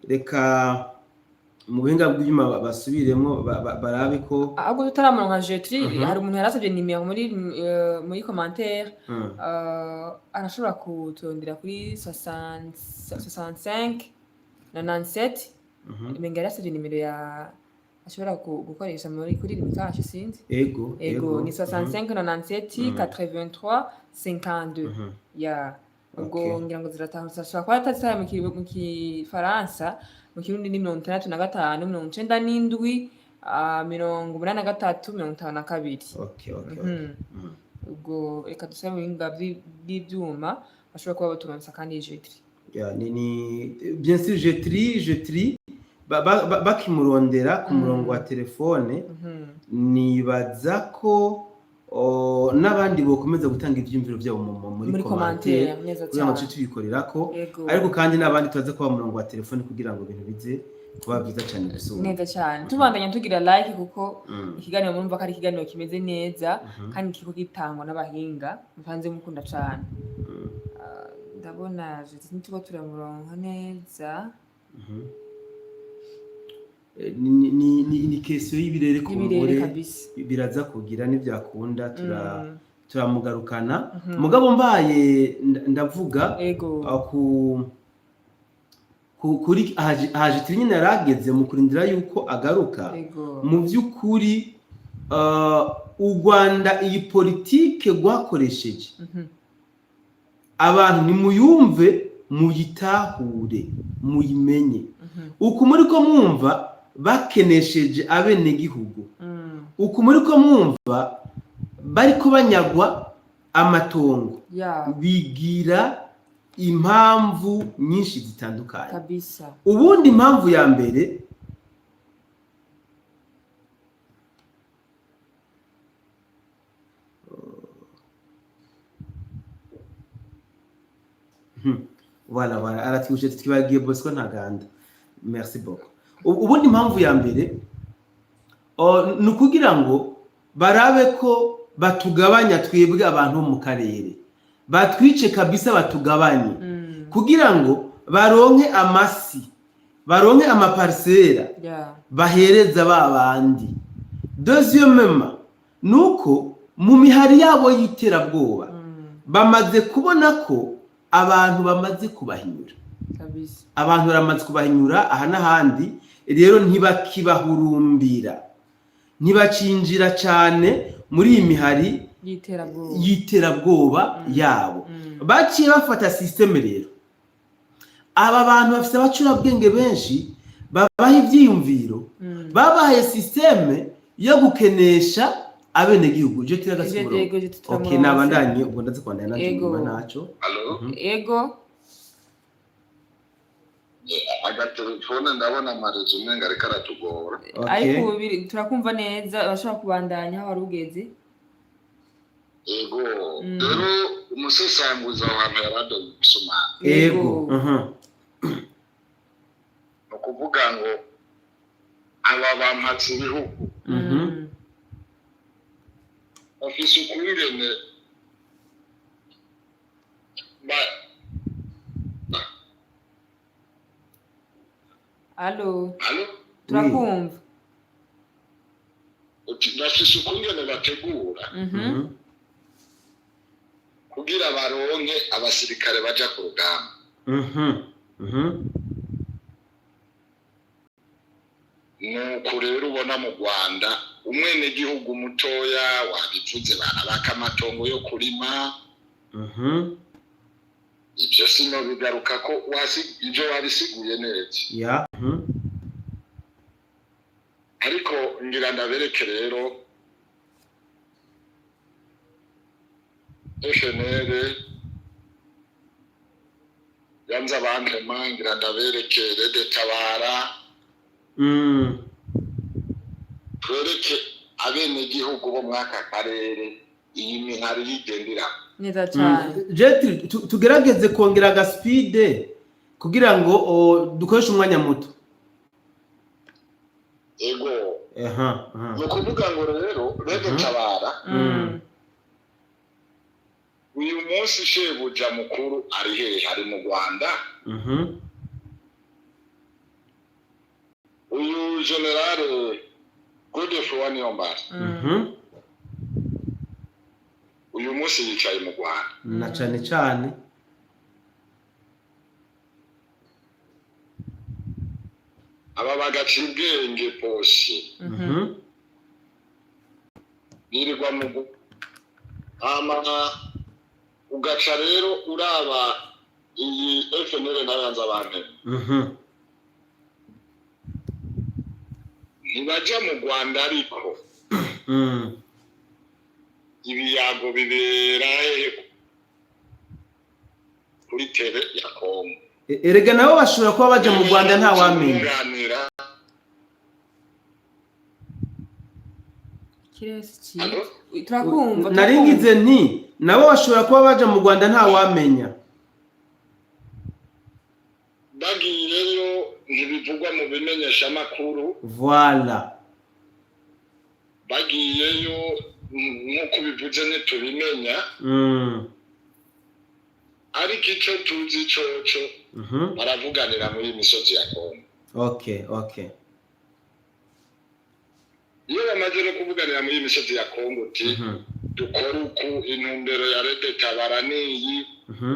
reka mu buhinga bw'ibyuma basubiremo barabe ko Ahubwo tutaramuronka Jetri, hari umuntu yarasabye nimero muri commentaire. Arashobora kuturondera kuri 60 65 97. Umenga yarasabye nimero ya ashobora gukoresha muri kuri Lumicash, sinzi. Ego. Ego, ni 65 97 83 52. Ya, ubwo ngira ngo zirataha, zishobora kuba atazitaye mu kifaransa, mu Kirundi ni 65 97. 83 52. Okay. Ubwo reka dusabe ubuhinga bw'ivyuma bashobora kuba baturonsa kandi Jetri. Ya, ni bien sûr Jetri bakimurondera ku murongo wa telefone. Nibaza ko n'abandi bokomeza gutanga ivyiyumviro vyabo muri muri commentaire commentaire, neza kugira ngo cyane. tuce tubikorerako. Yego. Ariko kandi n'abandi tubaze kuba murongo wa telefone kugira ngo ibintu bize kuba byiza cyane gusumba. Neza cyane, tubandanya tugira like kuko ikiganiro murumva ko ari ikiganiro kimeze neza kandi kiriko gitangwa n'abahinga musanze mukunda cane. Ah, ndabona Jetri ntituba turamuronka neza. Ni question y'ibirere y'ibirere kumbure kabisa. Biraza kugira n'ibyakunda tura turamugarukana. Mugabo mbaye ndavuga kuri aha Jetri nyine yarageze mu kurindira yuko agaruka. Mu by'ukuri u Rwanda iyi politike rwakoresheje, abantu nimuyumve, muyitahure, muyimenye. Uku muri ko mwumva bakenesheje abenegihugu, uku muri ko mwumva bariko banyagwa amatongo, bigira impamvu nyinshi zitandukanye. Ubundi impamvu ya mbere Voilà, aratwibutse, twibagiye Bosco Ntaganda, merci beaucoup. Ubundi impamvu ya mbere ni ukugira ngo barabe ko batugabanya twebwe abantu bo mu karere, batwice kabisa, batugabanye kugira ngo baronke amasi, baronke ama parcelles bahereza ba bandi. Deuxièmement, nuko mu mihari yabo y'iterabwoba bamaze kubona ko abantu bamaze kubahinyura. Abantu baramaze kubahinyura aha n'ahandi, rero ntibakibahurumbira, ntibacinjira cyane muri iyi mihari y'iterabwoba y'iterabwoba yabo. Baciye bafata système rero, aba bantu bafite abacurabwenge benshi babaha ivyiyumviro, babahaye système yo gukenesha abenegihugu. Je tira gasuburo. Yego, je Okay, turamuronse. Nabandanye ubwo, ndazi kwandanya nanje Yego. nyuma naco. Allo? Ego. Agatelefone ndabona ama réseau umenga ariko aratugora. Okay. Ariko ubu turakumva neza, urashobora kubandanya aho wari ugeze. Ego. Rero umusesanguzi aho hantu yaradoze umusumari. Ego. Ni ukuvuga ngo aba bampatse ibihugu bafise ukungene Allo? Allo? Turakumva. Uti bafise ukungene bategura kugira baronke abasirikare baja ku rugamba. Nuko rero ubona mu Rwanda umwenegihugu mutoya wabivuze barabaka amatongo yo kurima. Ibyo sino bigaruka ko ibyo wabisiguye neza. Ariko ngira ndabereke rero FNL yanze abantema, ngira ndabereke RED-Tabara, twereke abenegihugu bo muri aka karere iyi mihari yigendera. Neza cyane. Jetri, tugerageze kongera aga speed kugira ngo dukoreshe umwanya muto. Ego. Aha. Ni ukuvuga ngo rero RED-Tabara uyu munsi shebuja mukuru ari hehe? Ari mu Rwanda. Uyu général Godefroid Niyombare uyu munsi yicaye mu Rwanda. Na cane cane. Aba bagaca ubwenge posi birirwa mu hama ugaca rero uraba iyi FNL nayo yanze abantu. Ntibaja mu Rwanda, ariko ibiyago bibera hehe? Kuri terrain ya Kongo. Erega nabo bashobora kuba baja mu Rwanda, ntawamenya. Kunganira. Ikirere si cyiza, turakumva. Naringize nti nabo bashobora kuba baja mu Rwanda, ntawamenya. Bagiyeyo ntibivugwa mu bimenyeshamakuru. Voilà. Bagiyeyo, nk'uko ubivuze, ntitubimenya. Ariko icyo tuzi coco, baravuganira muri iyi misozi ya Kongo. Iyo bamaze no kuvuganira muri iyi misozi ya Kongo uti dukore uku, intumbero ya RED Tabara niyi,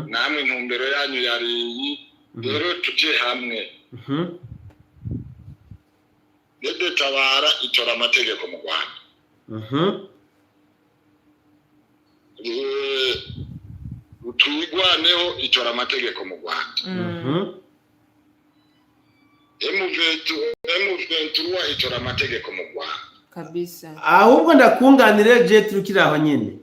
namwe intumbero yanyu yari iyi, rero tuje hamwe. RED Tabara itora amategeko mu Rwanda. Twigwaneho itora amategeko mu Rwanda. M23 itora amategeko mu Rwanda. Ahubwo ndakunganire je, turukiri aho nyene.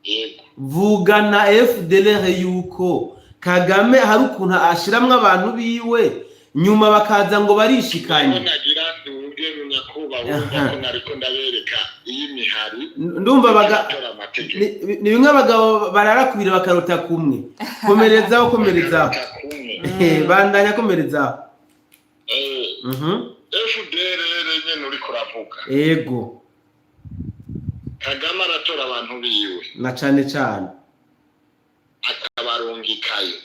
Yego. Vugana FDLR yuko Kagame hari ukuntu ashiramwo abantu biwe, nyuma bakaza ngo barishikanye. Nagira nduge nyakubahwa, ko nariko ndabereka iyi mihari Ndumva baga itora amategeko. Ni bimwe abagabo barara kubiri bakarota kumwe. Komerezaho, komerezaho. Bakarota kumwe. Bandanya, komerezaho. FDLR nyene uriko uravuga, Kagame aratora abantu biwe, Na cane cane. akabarungikayo.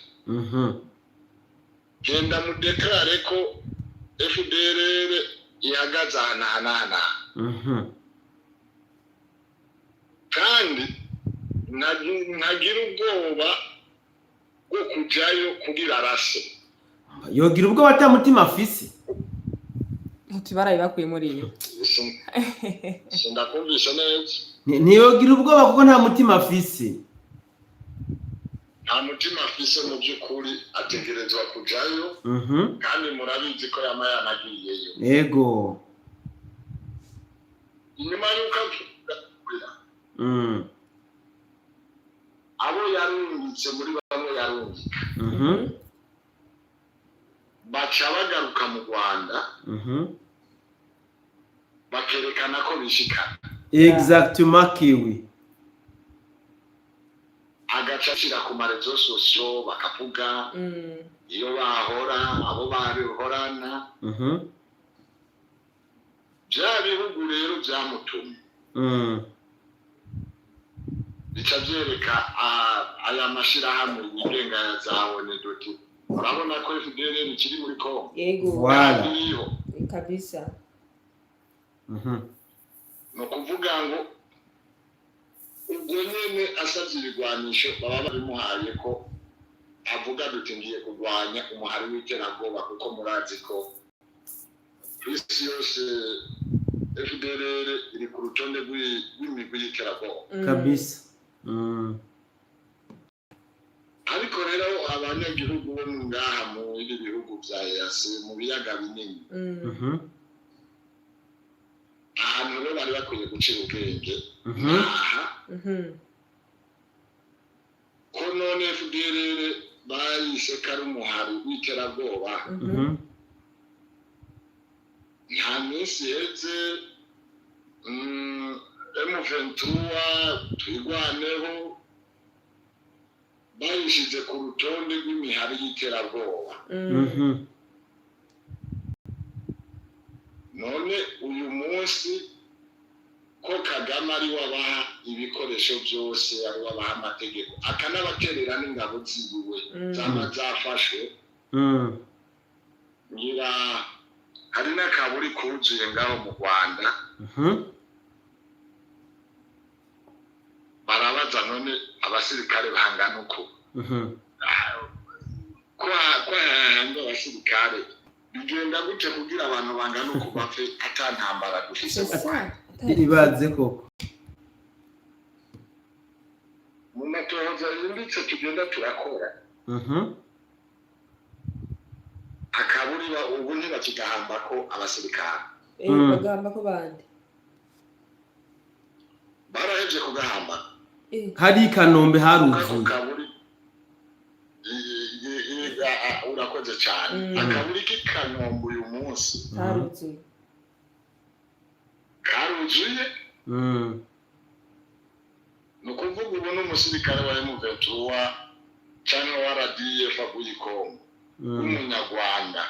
Genda mudeclare ko FDLR ihagaze aha n'aha n'aha n'aha. Kandi ntagira ubwoba bwo kujayo kugira arase. Yogira ubwoba ata mutima afise? Barabibakuye muri iyo. Sindakumvise neza. Ntiyogira ubwoba kuko nta mutima afise. Nta mutima afise mu by'ukuri, ategerezwa kujayo. Kandi murabizi ko yama yanagiyeyo. Inyuma y'uko avuga, abo yarungitse muri bamwe yarungika, baca bagaruka mu Rwanda, bakerekana ko bishikana. Exactement, kiwi. Agaca ashyira ku ma réseaux sociaux, bakavuga iyo bahora, abo bahorana. Bya bihugu rero byamutumye bica byereka aya mashyirahamwe yigenga ya za ONU duti urabona ko FDLR ikiri muri Kongo. Voilà. Kandi iriho. Ni ukuvuga ngo ubwo nyene asabye ibigwanisho baba babimuhaye, ko avuga duti ngiye kurwanya umuhari w'iterabwoba, kuko murazi ko ku isi yose FDLR iri ku rutonde rw'imigwi y'iterabwoba. Ariko rero abanyagihugu bo ngaha mu ibi bihugu vya EAC, mu biyaga binini, ahantu rero bari bakwiye gucira ubwenge, aha ko none FDLR bayise ko ari umuhari w'iterabwoba, nta minsi iheze M23, Twigwaneho bayishize ku rutonde rw'imihari y'iterabwoba. None uyu munsi ko Kagame ari we abaha ibikoresho byose, ari we abaha amategeko, akanabaterera n'ingabo ziwe zama zafashwe, ngira hari n'akaburi kuzuye ngaho mu Rwanda. Barabaza none abasirikare bangana uko, ko hahanga abasirikare, bigenda gute kugira abantu bangana uko bapfe ata ntambara dufise mu Rwanda? Ibaze koko. Mu matohoza yimbitse tugenda turakora, Akaburi ubu ntibakigahambako abasirikare. Bagahamba ko bande? Barahevye kugahamba. Hari i Kanombe Ako haruzuye. kaburi urakoze cyane. Akaburi k'i Kanombe uyu munsi Karuzuye. Karuzuye. Ni ukuvuga ubu n'umusirikare wa M23 cyangwa wa RDF aguye i Kongo w'umunyarwanda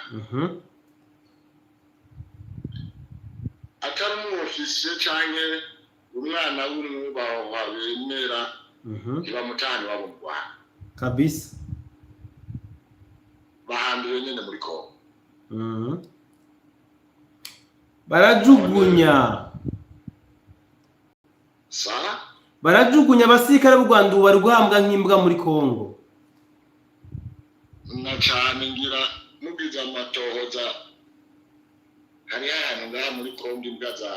atari umwofisiye cyangwa umwana w'umwubahwa bemera, ntibamutahana iwabo mu Rwanda. Bahambiwe nyine muri Kongo. Barajugunya. Sa? Barajugunya abasirikare b'u Rwanda, ubu bari guhambwa nk'imbwa muri Kongo. Na cyane ngira mugize amatohoza, hari ahantu ngaha muri Kongo imbwa za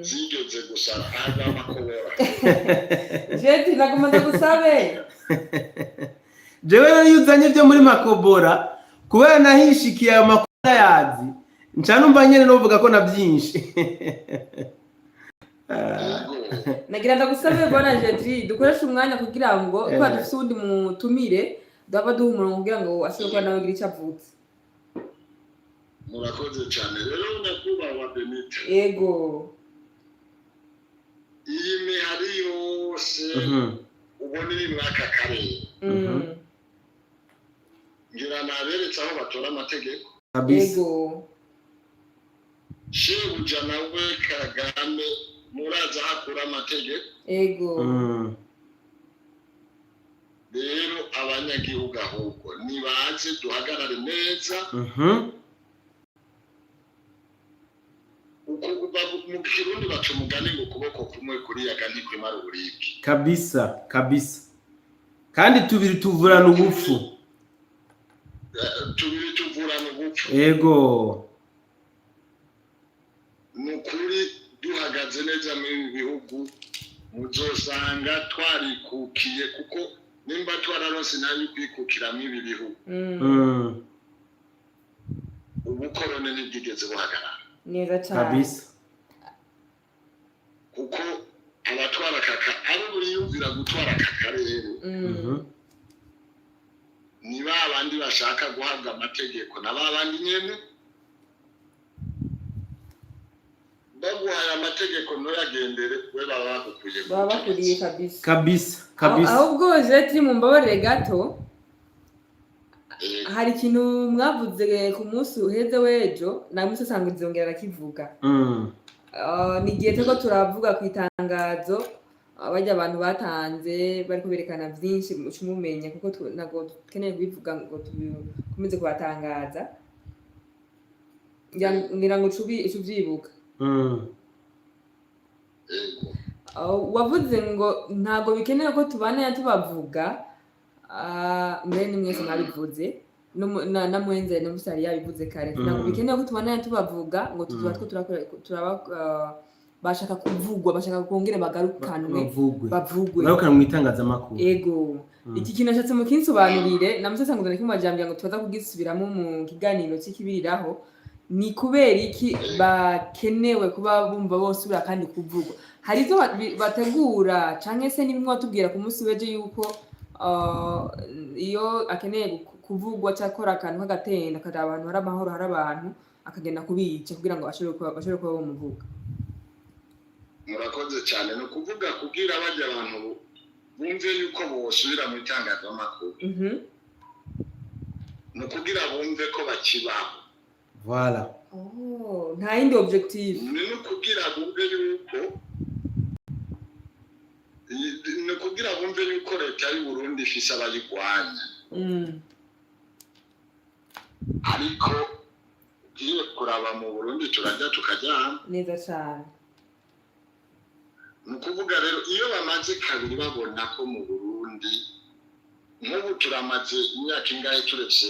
zigeze gusara ahantu amakobora. Jeti, nagomba ndagusabe. Jewe rero iyo uzanye ibyo muri makobora, kubera nahishikiye ayo makuru yazi, nca numva nyene novuga ko na byinshi. Yego. Nagira ndagusabe, bwana Jeti, dukoreshe umwanya kugira ngo kuba dufise uwundi mutumire duhava duha umurongo kugira ngo ashobore kuba nawe agira icyo avutse. Murakoze cyane rero, nyakubahwa Benite. Yego. Iyi mihari yose ubona iri muri aka karere, ngira naberetse aho batora amategeko. Yego. Shebuja nawe Kagame murazi aho akura amategeko. Yego. Rero abanyagihugu ahubwo nibaze duhagarare neza. Mu Kirundi baca umugani ngo ukuboko kumwe kuriyaga ntikwimara uburibwe. Kabisa kabisa, kandi tubiri tuvurana ubupfu. Tubiri tuvurana ubupfu. Ni ukuri duhagaze neza muri ibi bihugu, muzosanga twarikukiye, kuko nimba twararonse nabi kwikukira muri ibi bihugu, ubukoroni ntibwigeze buhagarara. Neza cyane. Kuko abatwara kaka abo buriyumvira gutwara aka karere ni ba bandi bashaka guhabwa amategeko na ba bandi nyene baguhaye amategeko ntuyagendere, we baba bagukuye ku Baba bakuriye. butegetsi. Kabisa. Kabisa. Ahubwo Jeti, mumbabarire gato. Yego. Hari ikintu mwavuze ku munsi uheze w'ejo, namwe usanga nzongera arakivuga. Ni igihe turiko turavuga ku itangazo, barya abantu batanze bariko berekana vyinshi, muce mumenya kuko ntabwo dukeneye kubivuga ngo tukomeze kubatangaza. Ngira ngo uce uvyibuka. Yego. Wavuze ngo ntabwo bikenewe ko tubana tubavuga. Mbere ni mwese mwabivuze, na mwenze na Musari yabivuze kare, ntabwo bikenewe ko tubana tubavuga ngo tuba two turakora turaba, bashaka kuvugwa, bashaka kongera bagarukanwe. Bavugwe. Bavugwe. Barukanwe mu itangazamakuru. Ego. Iki kintu nashatse mukinsobanurire, na Musasa ngo kimajambya ngo tubaza kugisubiramo mu kiganiro cy'ikibiriraho. Ni kubera iki bakenewe kuba bumva bosubira kandi kuvugwa? Hari ivyo bategura canke se n'ibimwe watubwira ku munsi w'ejo yuko iyo akeneye kuvugwa cyangwa akora akantu k'agatenda akaraba ahantu hari amahoro, hari abantu, akagenda kubica kugira ngo bashobore kuba bamuvuga? Murakoze cyane. Ni ukuvuga kubwira bajya abantu bumve yuko bosubira mu itangazamakuru, ni ukugira bumve ko bakibaho. Voilà. Oh, nta yindi objective. Ni no kugira bumve yuko leta y'u Burundi ifise abayirwanya. Ariko ugiye kuraba mu Burundi turajya tukaryama. Neza cyane. Ni ukuvuga rero iyo bamaze kabiri babona ko mu Burundi nk'ubu turamaze imyaka ingahe, turetse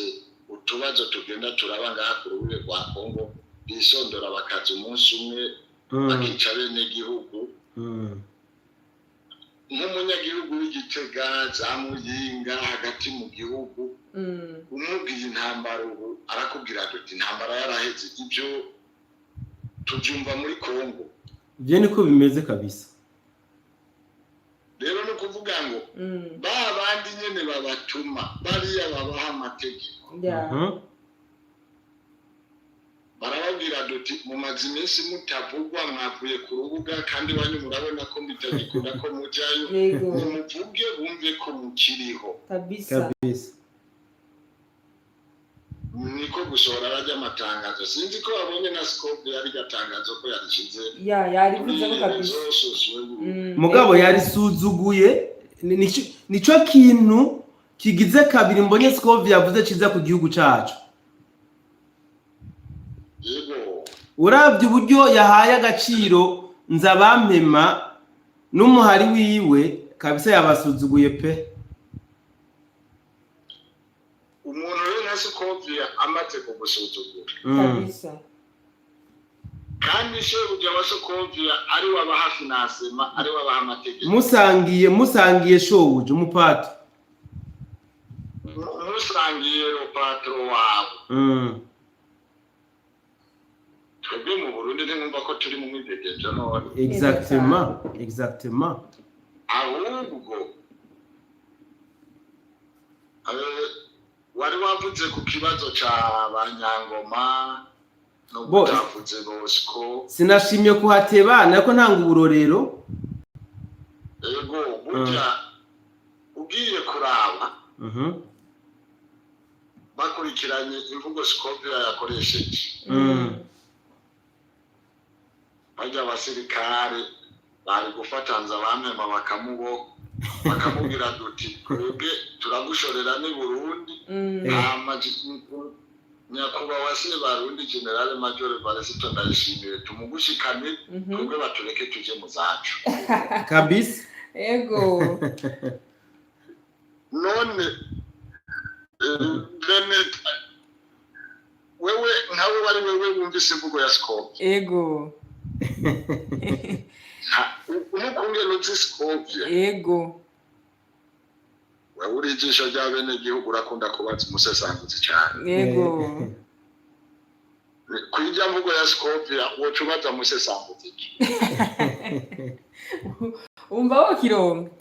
utubazo tugenda turaba ngaha ku rubibe rwa Kongo, bisondora bakaza umunsi umwe bakica bene gihugu. Nk'umunyagihugu w'Igitega, za Muyinga, hagati mu gihugu, umubwiye intambara ubu, arakubwira ati: "Intambara yaraheze, ibyo tubyumva muri Kongo." Ibyo niko bimeze kabisa. Rero ni ukuvuga ngo ba bandi nyene babatuma, bariya babaha amategeko, barababwira duti: "Mumaze iminsi mutavugwa, mwavuye ku rubuga, kandi banyu murabona ko bitagikunda ko mujyayo. Nimuvuge bumve ko mukiriho." Kabisa. Niko gusohora bajya amatangazo. Sinzi ko babonye na Scope yari gatangazo ko yarishyize Ya, yarivuze ko kuri kabisa. réseaux sociaux. Mugabo yarisuzuguye. Nico kintu kigize kabiri mbonye Scovia yavuze ciza ku gihugu cacu. Uravye uburyo yahaye agaciro Nzabampema n'umuhari wiwe, kabisa yabasuzuguye pe. Umuntu rero nka Scovia amaze kugusuzugura, kandi shebuja wa Scovia ari we abaha financement, ari we abaha amategeko, Musangiye shobuja umupato. Musangiye patron wawe. Twebwe mu Burundi ntimwumva ko turi mu mwidegemvyo none? Exactement. Ahubwo wari wavuze ku kibazo ca Banyangoma no utavuze Bosco. Sinashimye kuhateba, nako ntanga uburorero. Ego, burya ugiye kuraba, bakurikiranye imvugo Scovia yakoresheje, barya abasirikare bari gufatanza bamema bakamubo, bakamubwira duti: "Twebwe turagushorera ni Burundi." Hama nyakubahwa Sebarundi Général Major Evariste Ndayishimiye tumugushikane, twebwe batureke tuje mu zacu. None bene wewe, nkawe wari wewe wumvise imvugo ya Scovia, umukungene uzi Scovia, wewe uri ijisho rya bene gihugu, urakunda kubaza umusesanguzi cyane. Kw'ijya mvugo ya Scovia woca ubaza musesanguzi iki? Umva wokironka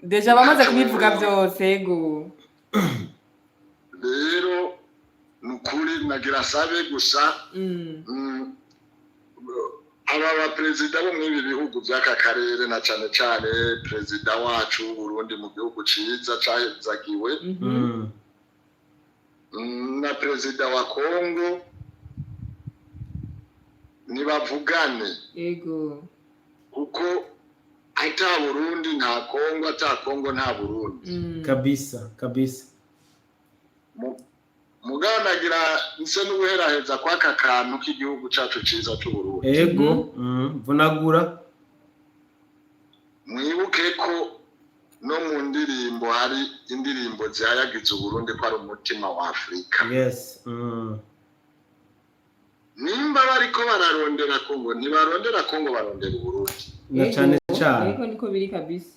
déjà bamaze kubivuga byose, ego. Rero ni ukuri nagira asabe gusa aba baperezida bo muri ibi bihugu by'aka karere, na cane cane perezida wacu w'Uburundi mu gihugu ciza cahezagiwe, na perezida wa Kongo, nibavugane, kuko ata Burundi nta Kongo, ata Kongo nta Burundi. Kabisa. Muganagira nse n'ubuheraheza kw'aka kantu k'igihugu cacu ciza c'Uburundi. Ego, vunagura. Mwibuke ko no mu ndirimbo hari indirimbo zihayagiza Uburundi ko ari umutima wa Afurika. Nimba bariko bararondera Kongo, ntibarondera Kongo, barondera Uburundi. Na cane cane. Ego, niko biri kabisa.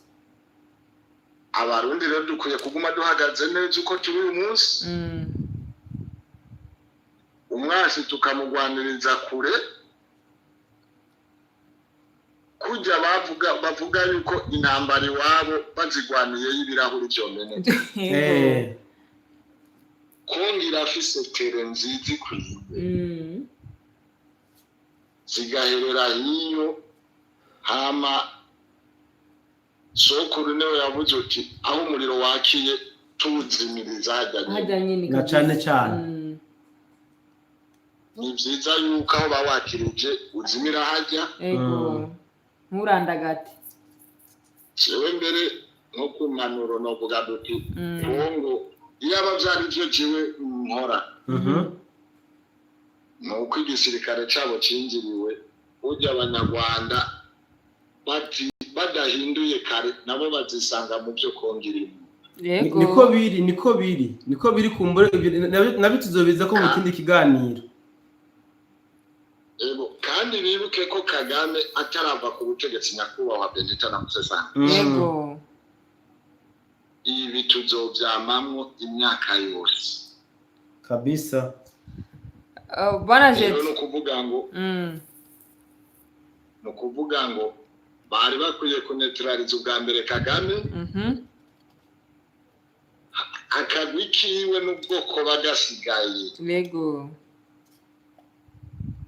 Abarundi rero dukwiye kuguma duhagaze neza uko turi uyu munsi, umwasi tukamugwaniriza kure, kujya bavuga yuko intambara iwabo bazigwaniye y'ibirahuri vyomeneka. Kongo irafise terrain nziza ikwiye, zigaherera hiyo. Hama sokuru niwe yavuze uti: "Aho umuriro wakiye tuwuzimiriza hajya nyene." Hajya nyine. Na Kabisa. cane cane. Ni vyiza yuko aho bawakirije uzimira hajya. Ego. Nturandagate. Jewe mbere nko ku mpanuro novuga duti: Kongo, iyaba vyari vyo jewe nkora, ni uko igisirikare cabo cinjiriwe burya Abanyarwanda badahinduye kare, nabo bazisanga mu vyo Kongo irimo. Niko biri, niko biri. Kumbure nabyo tuzobiza ko mu kindi kiganiro. Ego, kandi bibuke ko Kagame atarava ku butegetsi, nyakubahwa Benita na Musesana, ibi tuzovyamamwo imyaka yose. Kabisa. Bwana Rero Jet. ni ukuvuga ngo ni ukuvuga ngo bari bakwiye kuneutraliza ubwa mbere Kagame, akagwi kiwe n'ubwoko bagasigaye.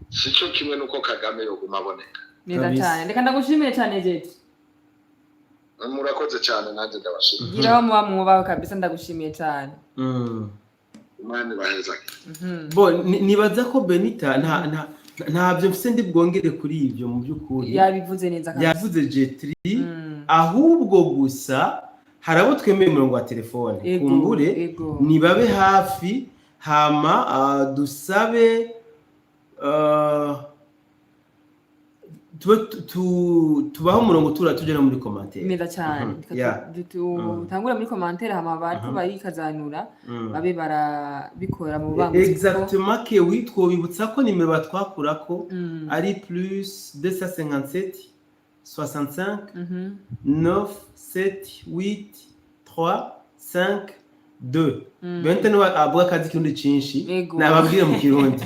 Sico kimwe n'uko Kagame yoguma aboneka. Neza Kabisa. cyane. Reka ndagushimire cyane, Jet. Murakoze cyane, nanjye ndabashimiye. Gira aho muba mwubaho kabisa, ndagushimiye cyane. Imana ibahezage. Bo nibaza ko Benita ntabyo mfise ndi bwongere kuri ibyo mu by'ukuri. Yabivuze neza kabisa. Yavuze Jetri. Ahubwo gusa hari abo twemeye umurongo wa telefone. Kumbure nibabe hafi, hama dusabe tube tubaho umurongo tura tujya no muri commentaire. Neza cyane. Reka tutangure muri commentaire, hama bariko barikazanura babe barabikora mu bubangutsi. Exactement, kewi twobibutsa ko nimero batwakurako ari plus 257 65 9 7 8 3 5 2. Benita niwe avuga akazi kirundi cinshi. Nababwire mu Kirundi.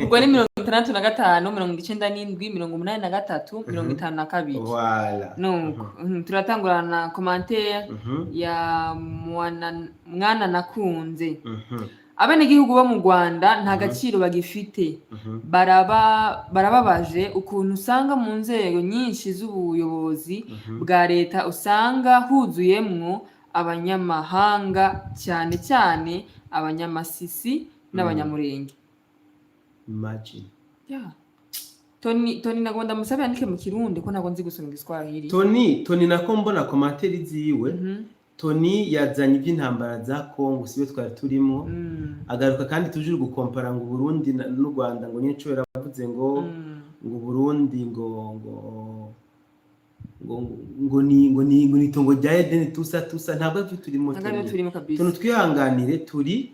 Ubwo ni 65, 97, 83, 52. Voilà. Nuko turatangurana na commentaire ya mwana nakunze. Abenegihugu bo mu Rwanda nta gaciro bagifite. Barababaje ukuntu usanga mu nzego nyinshi z'ubuyobozi bwa leta usanga huzuyemwo abanyamahanga, cyane cyane Abanyamasisi n'Abanyamurenge. Imagine. Yeah. Tony, Tony, nagomba ndamusabe yandike mu Kirundi ko ntabwo nzi gusoma Igiswahili. Tony, Tony nako mbona commentaire ziwe. Tony yazanye iby'intambara za Congo, sibe twari turimo. Agaruka kandi tujuru gukompara ngo Burundi n'u Rwanda, ngo nyine yaravuze ngo ngo Burundi ngo ni itongo rya Eden tusa tusa. Ntabwo aribyo turimo. Ntabwo aribyo Tony. turimo kabisa. Tuntu twihanganire, turi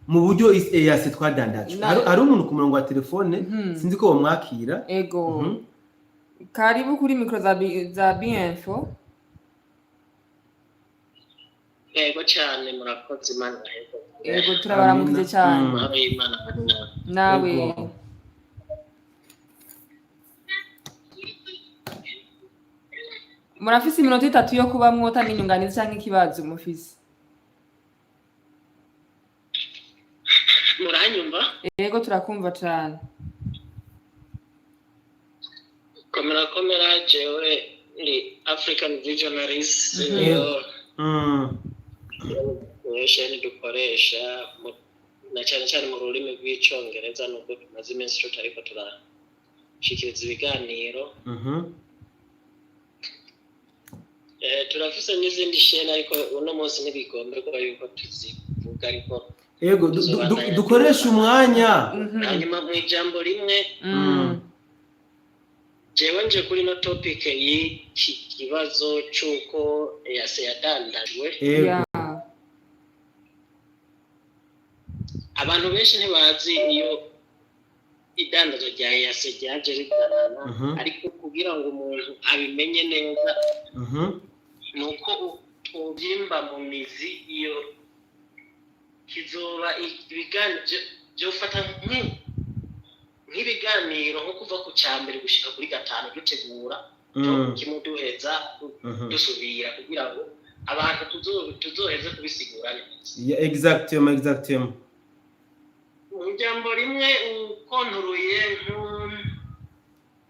mu buryo EAC twadandaje. Hari umuntu ku murongo wa telefone. Sinzi ko bamwakira. Ego. Karibu kuri micro za Binfo. Yego cyane, murakoze, Imana ibaheze. Ego, turabaramukije Amina. cyane. Amahoro y'Imana ari nawe. Nawe. Ego. Murafise iminota 3 yo kuba mwota n'inyunganizi canke ikibazo mufise. Muranyumva? Ego, turakumva cane. Komera komera, jewe ni African Visionaries, niyo niyo sheni dukoresha na cyane cyane mu rurimi rw'Icongereza, nubwo tumaze iminsi tutariko turashikiriza ibiganiro. Turafise n'izindi sheni, ariko uno munsi ntibigombe kuba yuko tuzivuga, ariko Ego, dukoreshe umwanya. Hanyuma mu ijambo rimwe, jewe nje kuri no topic y'iki kibazo c'uko EAC yadandajwe. Abantu benshi ntibazi iyo idandazwa rya EAC ryaje rizanana, ariko kugira ngo umuntu abimenye neza ni uko ubyimba mu mizi. Iyo kizoba ibiganiro byofata nk'ibiganiro nko kuva ku cya mbere gushika kuri gatanu dutegura kimwe, duheza dusubira kugira ngo abantu tuzoheze kubisigura neza. Yeah, exactement, exactement. Mu ijambo rimwe, ukonturuye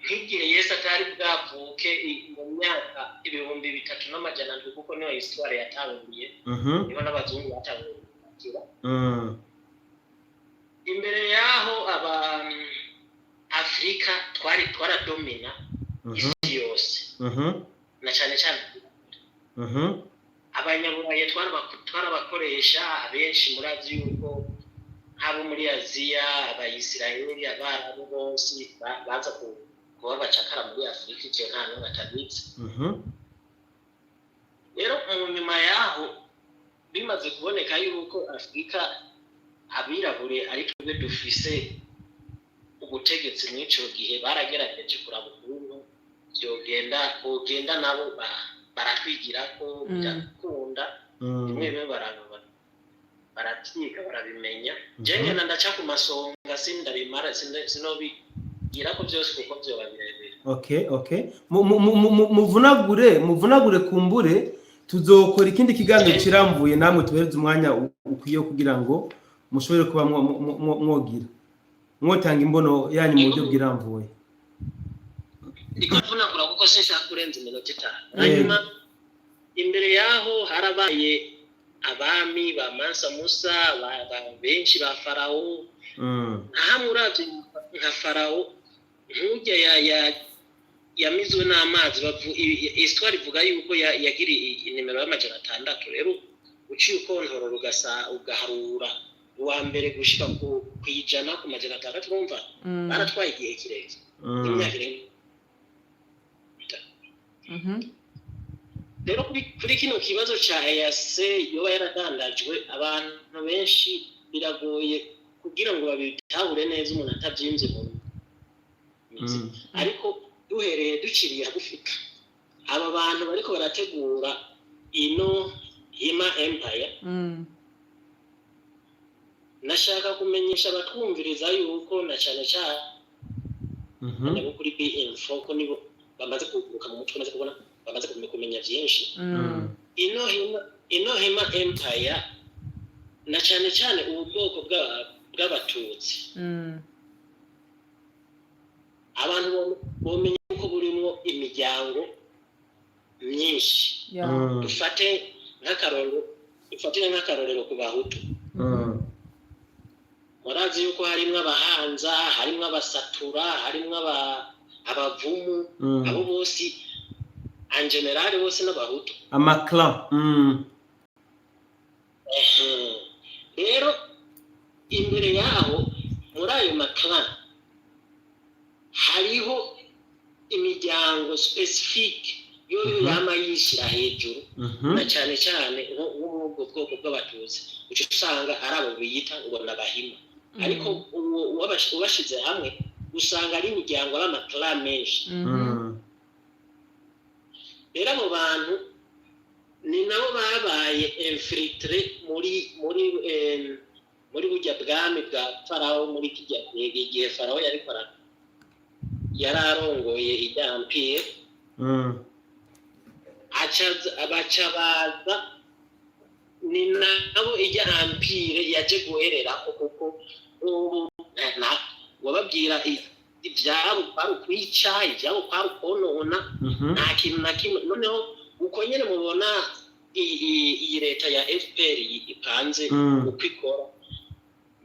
nk'igihe Yesu atari bwavuke, mu myaka 3700, kuko niho histoire yatanguye, niho n'abazungu batanguye kwakira. Imbere yaho aba Afurika twari twaradomina isi yose, na cyane cyane Abanyaburayi twarabakoresha. Abenshi murazi yuko nk'abo muri Aziya, Abayisiraheli, Abarabu bose baza kuba abacakara muri Afurika. Icyo nta n'umwe atabizi. Rero mu nyuma yaho bimaze kuboneka yuko Afurika abirabure ari twebwe dufise Ubutegetsi mw'ico gihe baragerageje kuraba ukuntu vyogenda, bogenda nabo baratwigirako, birakunda. Bimwe bimwe baravyiga, barabimenya. Je ngenda ndaca ku masonga, sindabimara, sinobigirako vyose kuko vyoba birebire. Okay, muvunagure, muvunagure, kumbure tuzokora ikindi kiganiro kirambuye, namwe tubereze umwanya ukwiye kugira ngo mushobore kuba mwogira mwotanga imbono yanyu mu buryo bwirambuye. Ndiko mvunagura kuko sinshaka kurenza iminota 5. Hanyuma imbere yaho harabaye abami ba Mansa Musa, benshi ba Farawo. Nkahamwe uravye nka Farawo nk'urya yamizwe n'amazi, histoire ivuga yuko yagiriye inimero y'600. Rero uciye ukontorora, ugasa ugaharura uwa mbere gushika ku 100 ku 600, urumva baratwaye igihe kirekire, imyaka irenga. Rero kuri kino kibazo ca EAC yoba yaradandajwe, abantu benshi biragoye kugira ngo babitahure neza umuntu atavyimvye mu mizi. Ariko duhereye, duciriye hagufi, aba bantu bariko barategura ino Hima Empire, nashaka kumenyesha abatwumviriza yuko na cane cane bo kuri BM4, ko nibo bamaze kuguruka mu mutwe, bamaze kubona, bamaze kumenya vyinshi. Ino Hima Empire, na cane cane ubu bwoko bw'Abatutsi, abantu bomenya yuko burimwo imiryango myinshi. Dufate nk'akarorero, dufatire nk'akarorero ku Bahutu. Murazi yuko harimwo Abahanza, harimwo Abasatura, harimwo Abavumu. Abo bose en général bose n'Abahutu. Amaclan. Ehe. Rero imbere yaho muri ayo maclan hariho imiryango spécifique yoyo yama yishyira hejuru, na cyane cyane nko muri ubwo bwoko bw'Abatutsi uca usanga ari abo biyita ngo ni Abahima. Ariko uwo ubashize hamwe usanga ari imiryango, ari amaclan menshi. Rero abo bantu ni nabo babaye infiltrés muri burya bwami bwa Farawo, muri kijya gihe, igihe Farawo yariko yari arongoye irya empire. Abaca baza, ni nabo irya empire yaje guhererako, kuko ubu wababwira ivyabo kwari ukwica, ivyabo kwari ukonona. Nta kintu na kimwe. Noneho uko nyene mubona iyi leta ya FPR ipanze, uko ikora,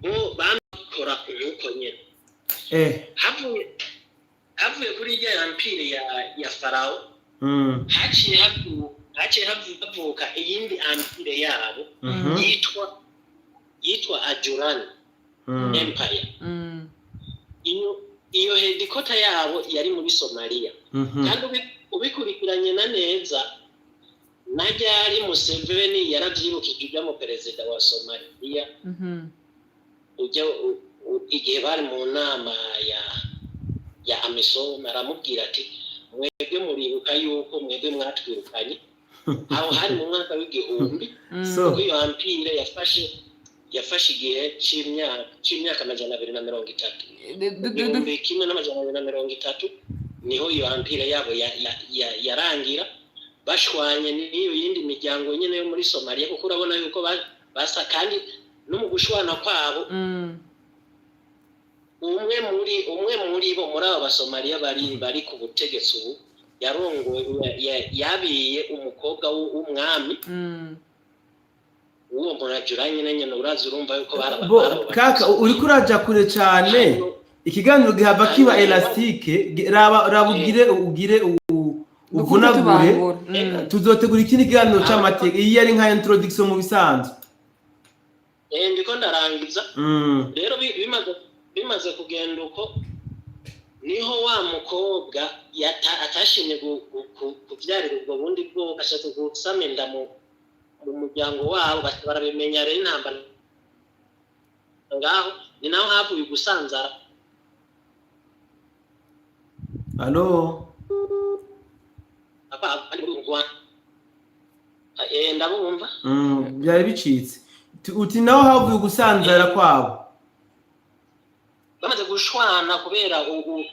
bo bamikora nk'uko nyene. Havuye kuri irya empire ya Farawo, haciye havuka iyindi empire yabo yitwa Ajurani Empire. Iyo headquarter yabo yari muri Somalia. Kandi ubikurikiranye na neza, na ryari Museveni yaravyibukije ujya mu perezida wa Somalia, ujya igihe bari mu nama ya AMISOM, aramubwira ati: "Mwebwe muribuka yuko mwebwe mwatwirukanye?" Aho hari mu mwaka w'1000. Kuko iyo empire yafashe igihe c'imyaka 230. 1230 niho iyo empire yabo yarangira, bashwanye n'iyo yindi miryango nyine yo muri Somaliya, kuko urabona yuko basa. Kandi no mu gushwana kwabo, umwe muri bo, muri abo Basomaliya bari ku butegetsi ubu, yarongoye, yabiye umukobwa w'umwami w'uwo murajura nyine. Urazi, urumva yuko bari Bo kaka, uriko uraja kure cane, ikiganiro gihava kiba élastique. Raba ugire uvunagure. Tuzotegura ikindi kiganiro c'amateka, iyi yari nka introduction mu bisanzwe. Ndiko ndarangiza. Rero bimaze kugenda uko, niho wa mukobwa atashimye kuvyarira ubwo bundi bwoko, ashatse gusama inda mu muryango wabo, barabimenya. Rero intambara ngaho ni naho havuye gusanzara. Allo? Abandi mu Rwanda. Ndabumva. Byari bicitse. Uti naho havuye gusanzara kwabo. Bamaze gushwana kubera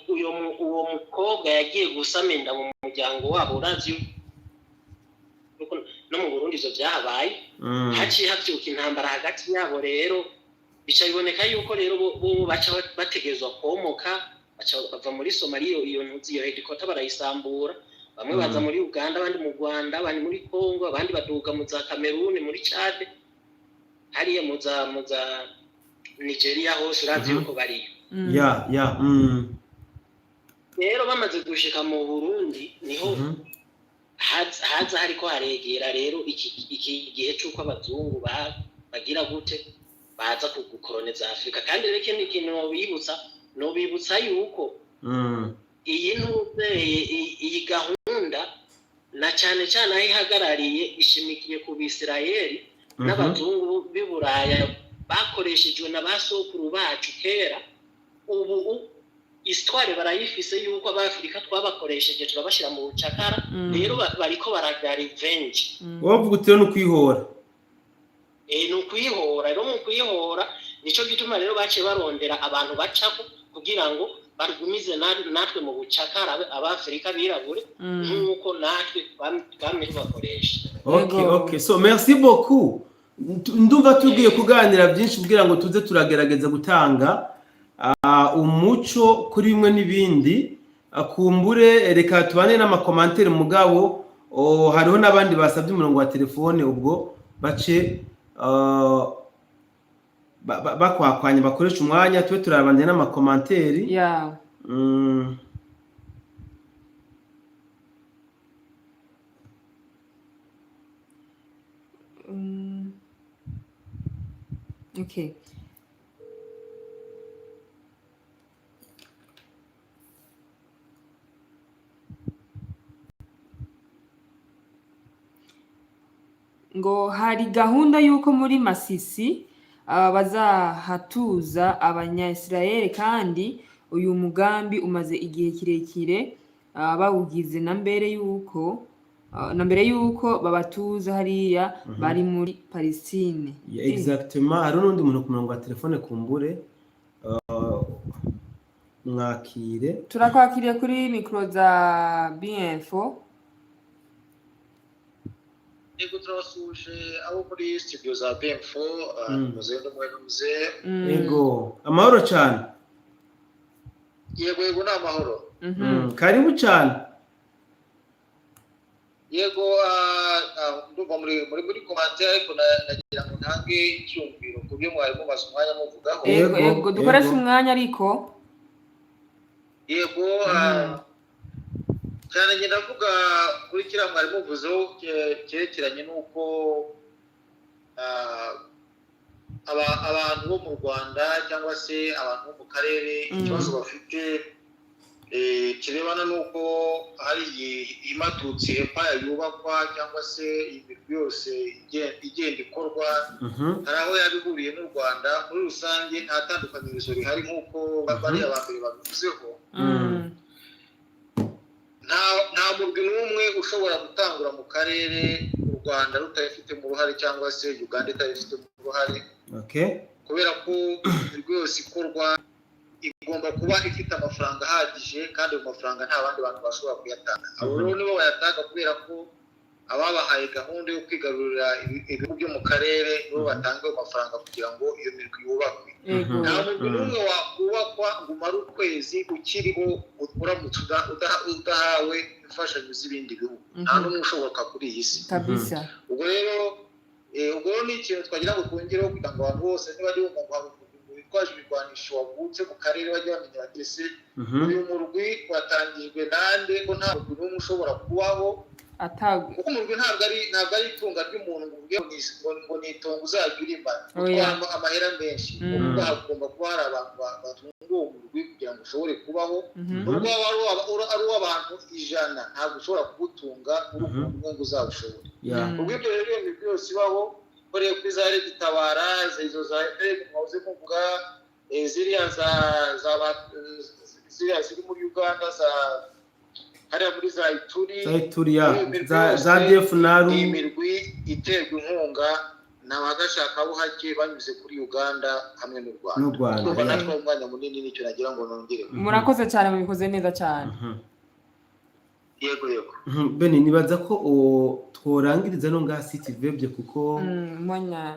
uyo uwo mukobwa yagiye gusama inda mu muryango wabo. Urazi yuko no mu Burundi ivyo vyahabaye. Haciye havyuka intambara hagati yabo. Rero bica biboneka yuko rero bo baca bategerezwa komoka, baca bava muri Somaliya. Iyo ntuzi, iyo headquarter barayisambura. Bamwe baza muri Uganda, abandi mu Rwanda, abandi muri Congo, abandi baduga mu za Cameroon, muri Chad, hariya mu za Nigeria hose, urazi yuko bariyo. Ya. Rero bamaze gushika mu Burundi, niho haza hariko haregera rero iki gihe c'uko abazungu bagira gute, baza kugukoroniza Afurika. Kandi rero ikindi kintu nobibutsa yuko iyi ntuzeye, iyi gahunda, na cane cane aho ihagarariye, ishimikiye ku Bisirayeli n'abazungu b'i Buraya bakoreshejwe na ba sokuru bacu kera. Ubu histoire barayifise yuko Abafurika twabakoresheje, turabashyira mu bucakara. Rero bariko baragira revenge. Wowe uti rero ni ukwihora. Ni ukwihora. Rero mu kwihora, nico gituma rero baciye barondera abantu bacako kugira ngo barugumize natwe mu bucakara, Abafurika birabure, nk'uko natwe twamye tubakoresha. Okay. Yego. Okay, so merci beaucoup. Ndumva tugiye kuganira byinshi kugira ngo tuze turagerageza gutanga umuco kuri bimwe n'ibindi. Kumbure reka tubane n'ama commentaires, mugabo hariho n'abandi basabye umurongo wa telefone, ubwo bace bakwakwanya, bakoresha umwanya, tube turabandanya n'ama commentaires. Okay. Ngo hari gahunda y'uko muri Masisi bazahatuza Abanya-Israel, kandi uyu mugambi umaze igihe kirekire bawugize na mbere y'uko babatuza hariya bari muri Palestine. Yeah, exactement. Hariho n'undi muntu ku murongo wa telefone, kumbure mwakire. Turakwakiriye kuri mikoro za B-Info. Yego, turabasuhuje abo muri studio za B-Info. Muzehe n'umwe. Ego, amahoro cyane. Yego, ni amahoro. Karibu cyane. Yego, ndumva muri commentaire, ariko nagira ngo ntange icyumviro ku byo mwari mumaze umwanya muvugaho. Ego. Yego. Ego, dukoreshe Yego. umwanya ariko. Yego, cyane njye ndavuga kuri kiriya mwari muvuzeho cyerekeranye n'uko abantu bo mu Rwanda cyangwa se abantu bo mu karere ikibazo bafite kirebana n'uko hari imatutsi empire yubakwa cyangwa se imirwi yose igenda ikorwa, hari aho yaba ihuriye n'u Rwanda. Muri rusange nta tandukanirizo rihari nk'uko bariya ba mbere babivuzeho. Nta murwi n'umwe ushobora gutangura mu karere u Rwanda rutabifitemo uruhare cyangwa se Uganda itabifitemo uruhare, kubera ko imirwi yose ikorwa igomba kuba ifite amafaranga ahagije, kandi ayo mafaranga nta bandi bantu bashobora kuyatanga. Abo rero nibo bayatanga, kubera ko ababahaye gahunda yo kwigarurira ibihugu byo mu karere nibo batanga ayo mafaranga kugira ngo iyo mirwi yubakwe. Nta murwi n'umwe wakubakwa ngo umare ukwezi ukiriho uramutse udahawe imfashanyo z'ibindi bihugu. Nta n'umwe ushoboka kuri iyi si. Ubwo rero ni ikintu twagira ngo twongereho kugira ngo abantu bose nibajya bumva ngo hari umurwi witwaje ibirwanisho wavutse mu karere, bajye bamenya bati: ese uyu murwi watangijwe nande, ko nta murwi n'umwe ushobora kubaho? Kuko umurwi ntabwo ari itunga ry'umuntu ngo uvuge ngo ni itongo uzajya urima Oya. utwara amahera menshi. Ubwo hagomba kuba hari abantu batunga uwo murwi kugira ngo ushobore kubaho. Nubwo waba ari uw'abantu 100, ntabwo ushobora kuwutunga uri umuntu umwe ngo uzawushobore. Ubwo ibyo rero, iyo migwi yose ibaho ukoreye kuri za RED Tabara, izo za FPR mwahoze muvuga, ziriya za za ba- ziriya ziri muri Uganda za Hariya muri za Ituri, Za Ituri, ya muri iyo mirwi za yose, za ADF NALU. Ni imirwi iterwa inkunga n'abagashakabuhake banyuze kuri Uganda hamwe n'u Rwanda. N'u Rwanda. Ndumva natwe umwanya munini, nicyo nagira ngo nongere. Murakoze cyane, mubikoze neza cyane. Yego. Beni, nibaza ko uwo tworangiriza no ngaha city vebye kuko Umwanya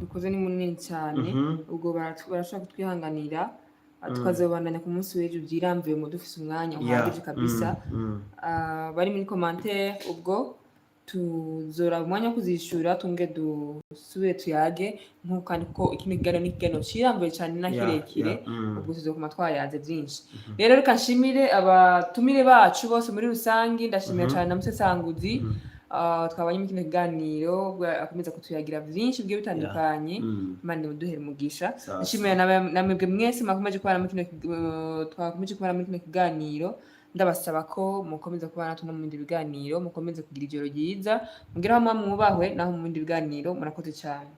dukoze ni munini cyane. Ubwo barashobora kutwihanganira, tukazobandanya ku munsi w'ejo byiramvuye mu dufise umwanya uhagije kabisa. Ah, bari muri commentaire, ubwo tuzora umwanya wo kuzishura, tunge dusubire tuyage nk'uko, kandi ko ikino kiganiro ni ikiganiro cirambuye cyane na kirekire. Ubwo tuzokuma twayaze byinshi. Rero reka nshimire abatumire bacu bose muri rusange. Ndashimira cyane na Musesanguzi. Ah, twabanye muri kino kiganiro, ubwo akomeza kutuyagira byinshi bigiye bitandukanye. Imana imuduhere umugisha. Sawa. Nshimira namwebwe mwese mwakomeje kubana muri kino twakomeje kubana muri kino kiganiro. Ndabasaba ko mukomeza kubana natwe no mu bindi biganiro. Mukomeze kugira ijoro ryiza, mugire aho muba mwubahwe, naho mu bindi biganiro. Murakoze cyane.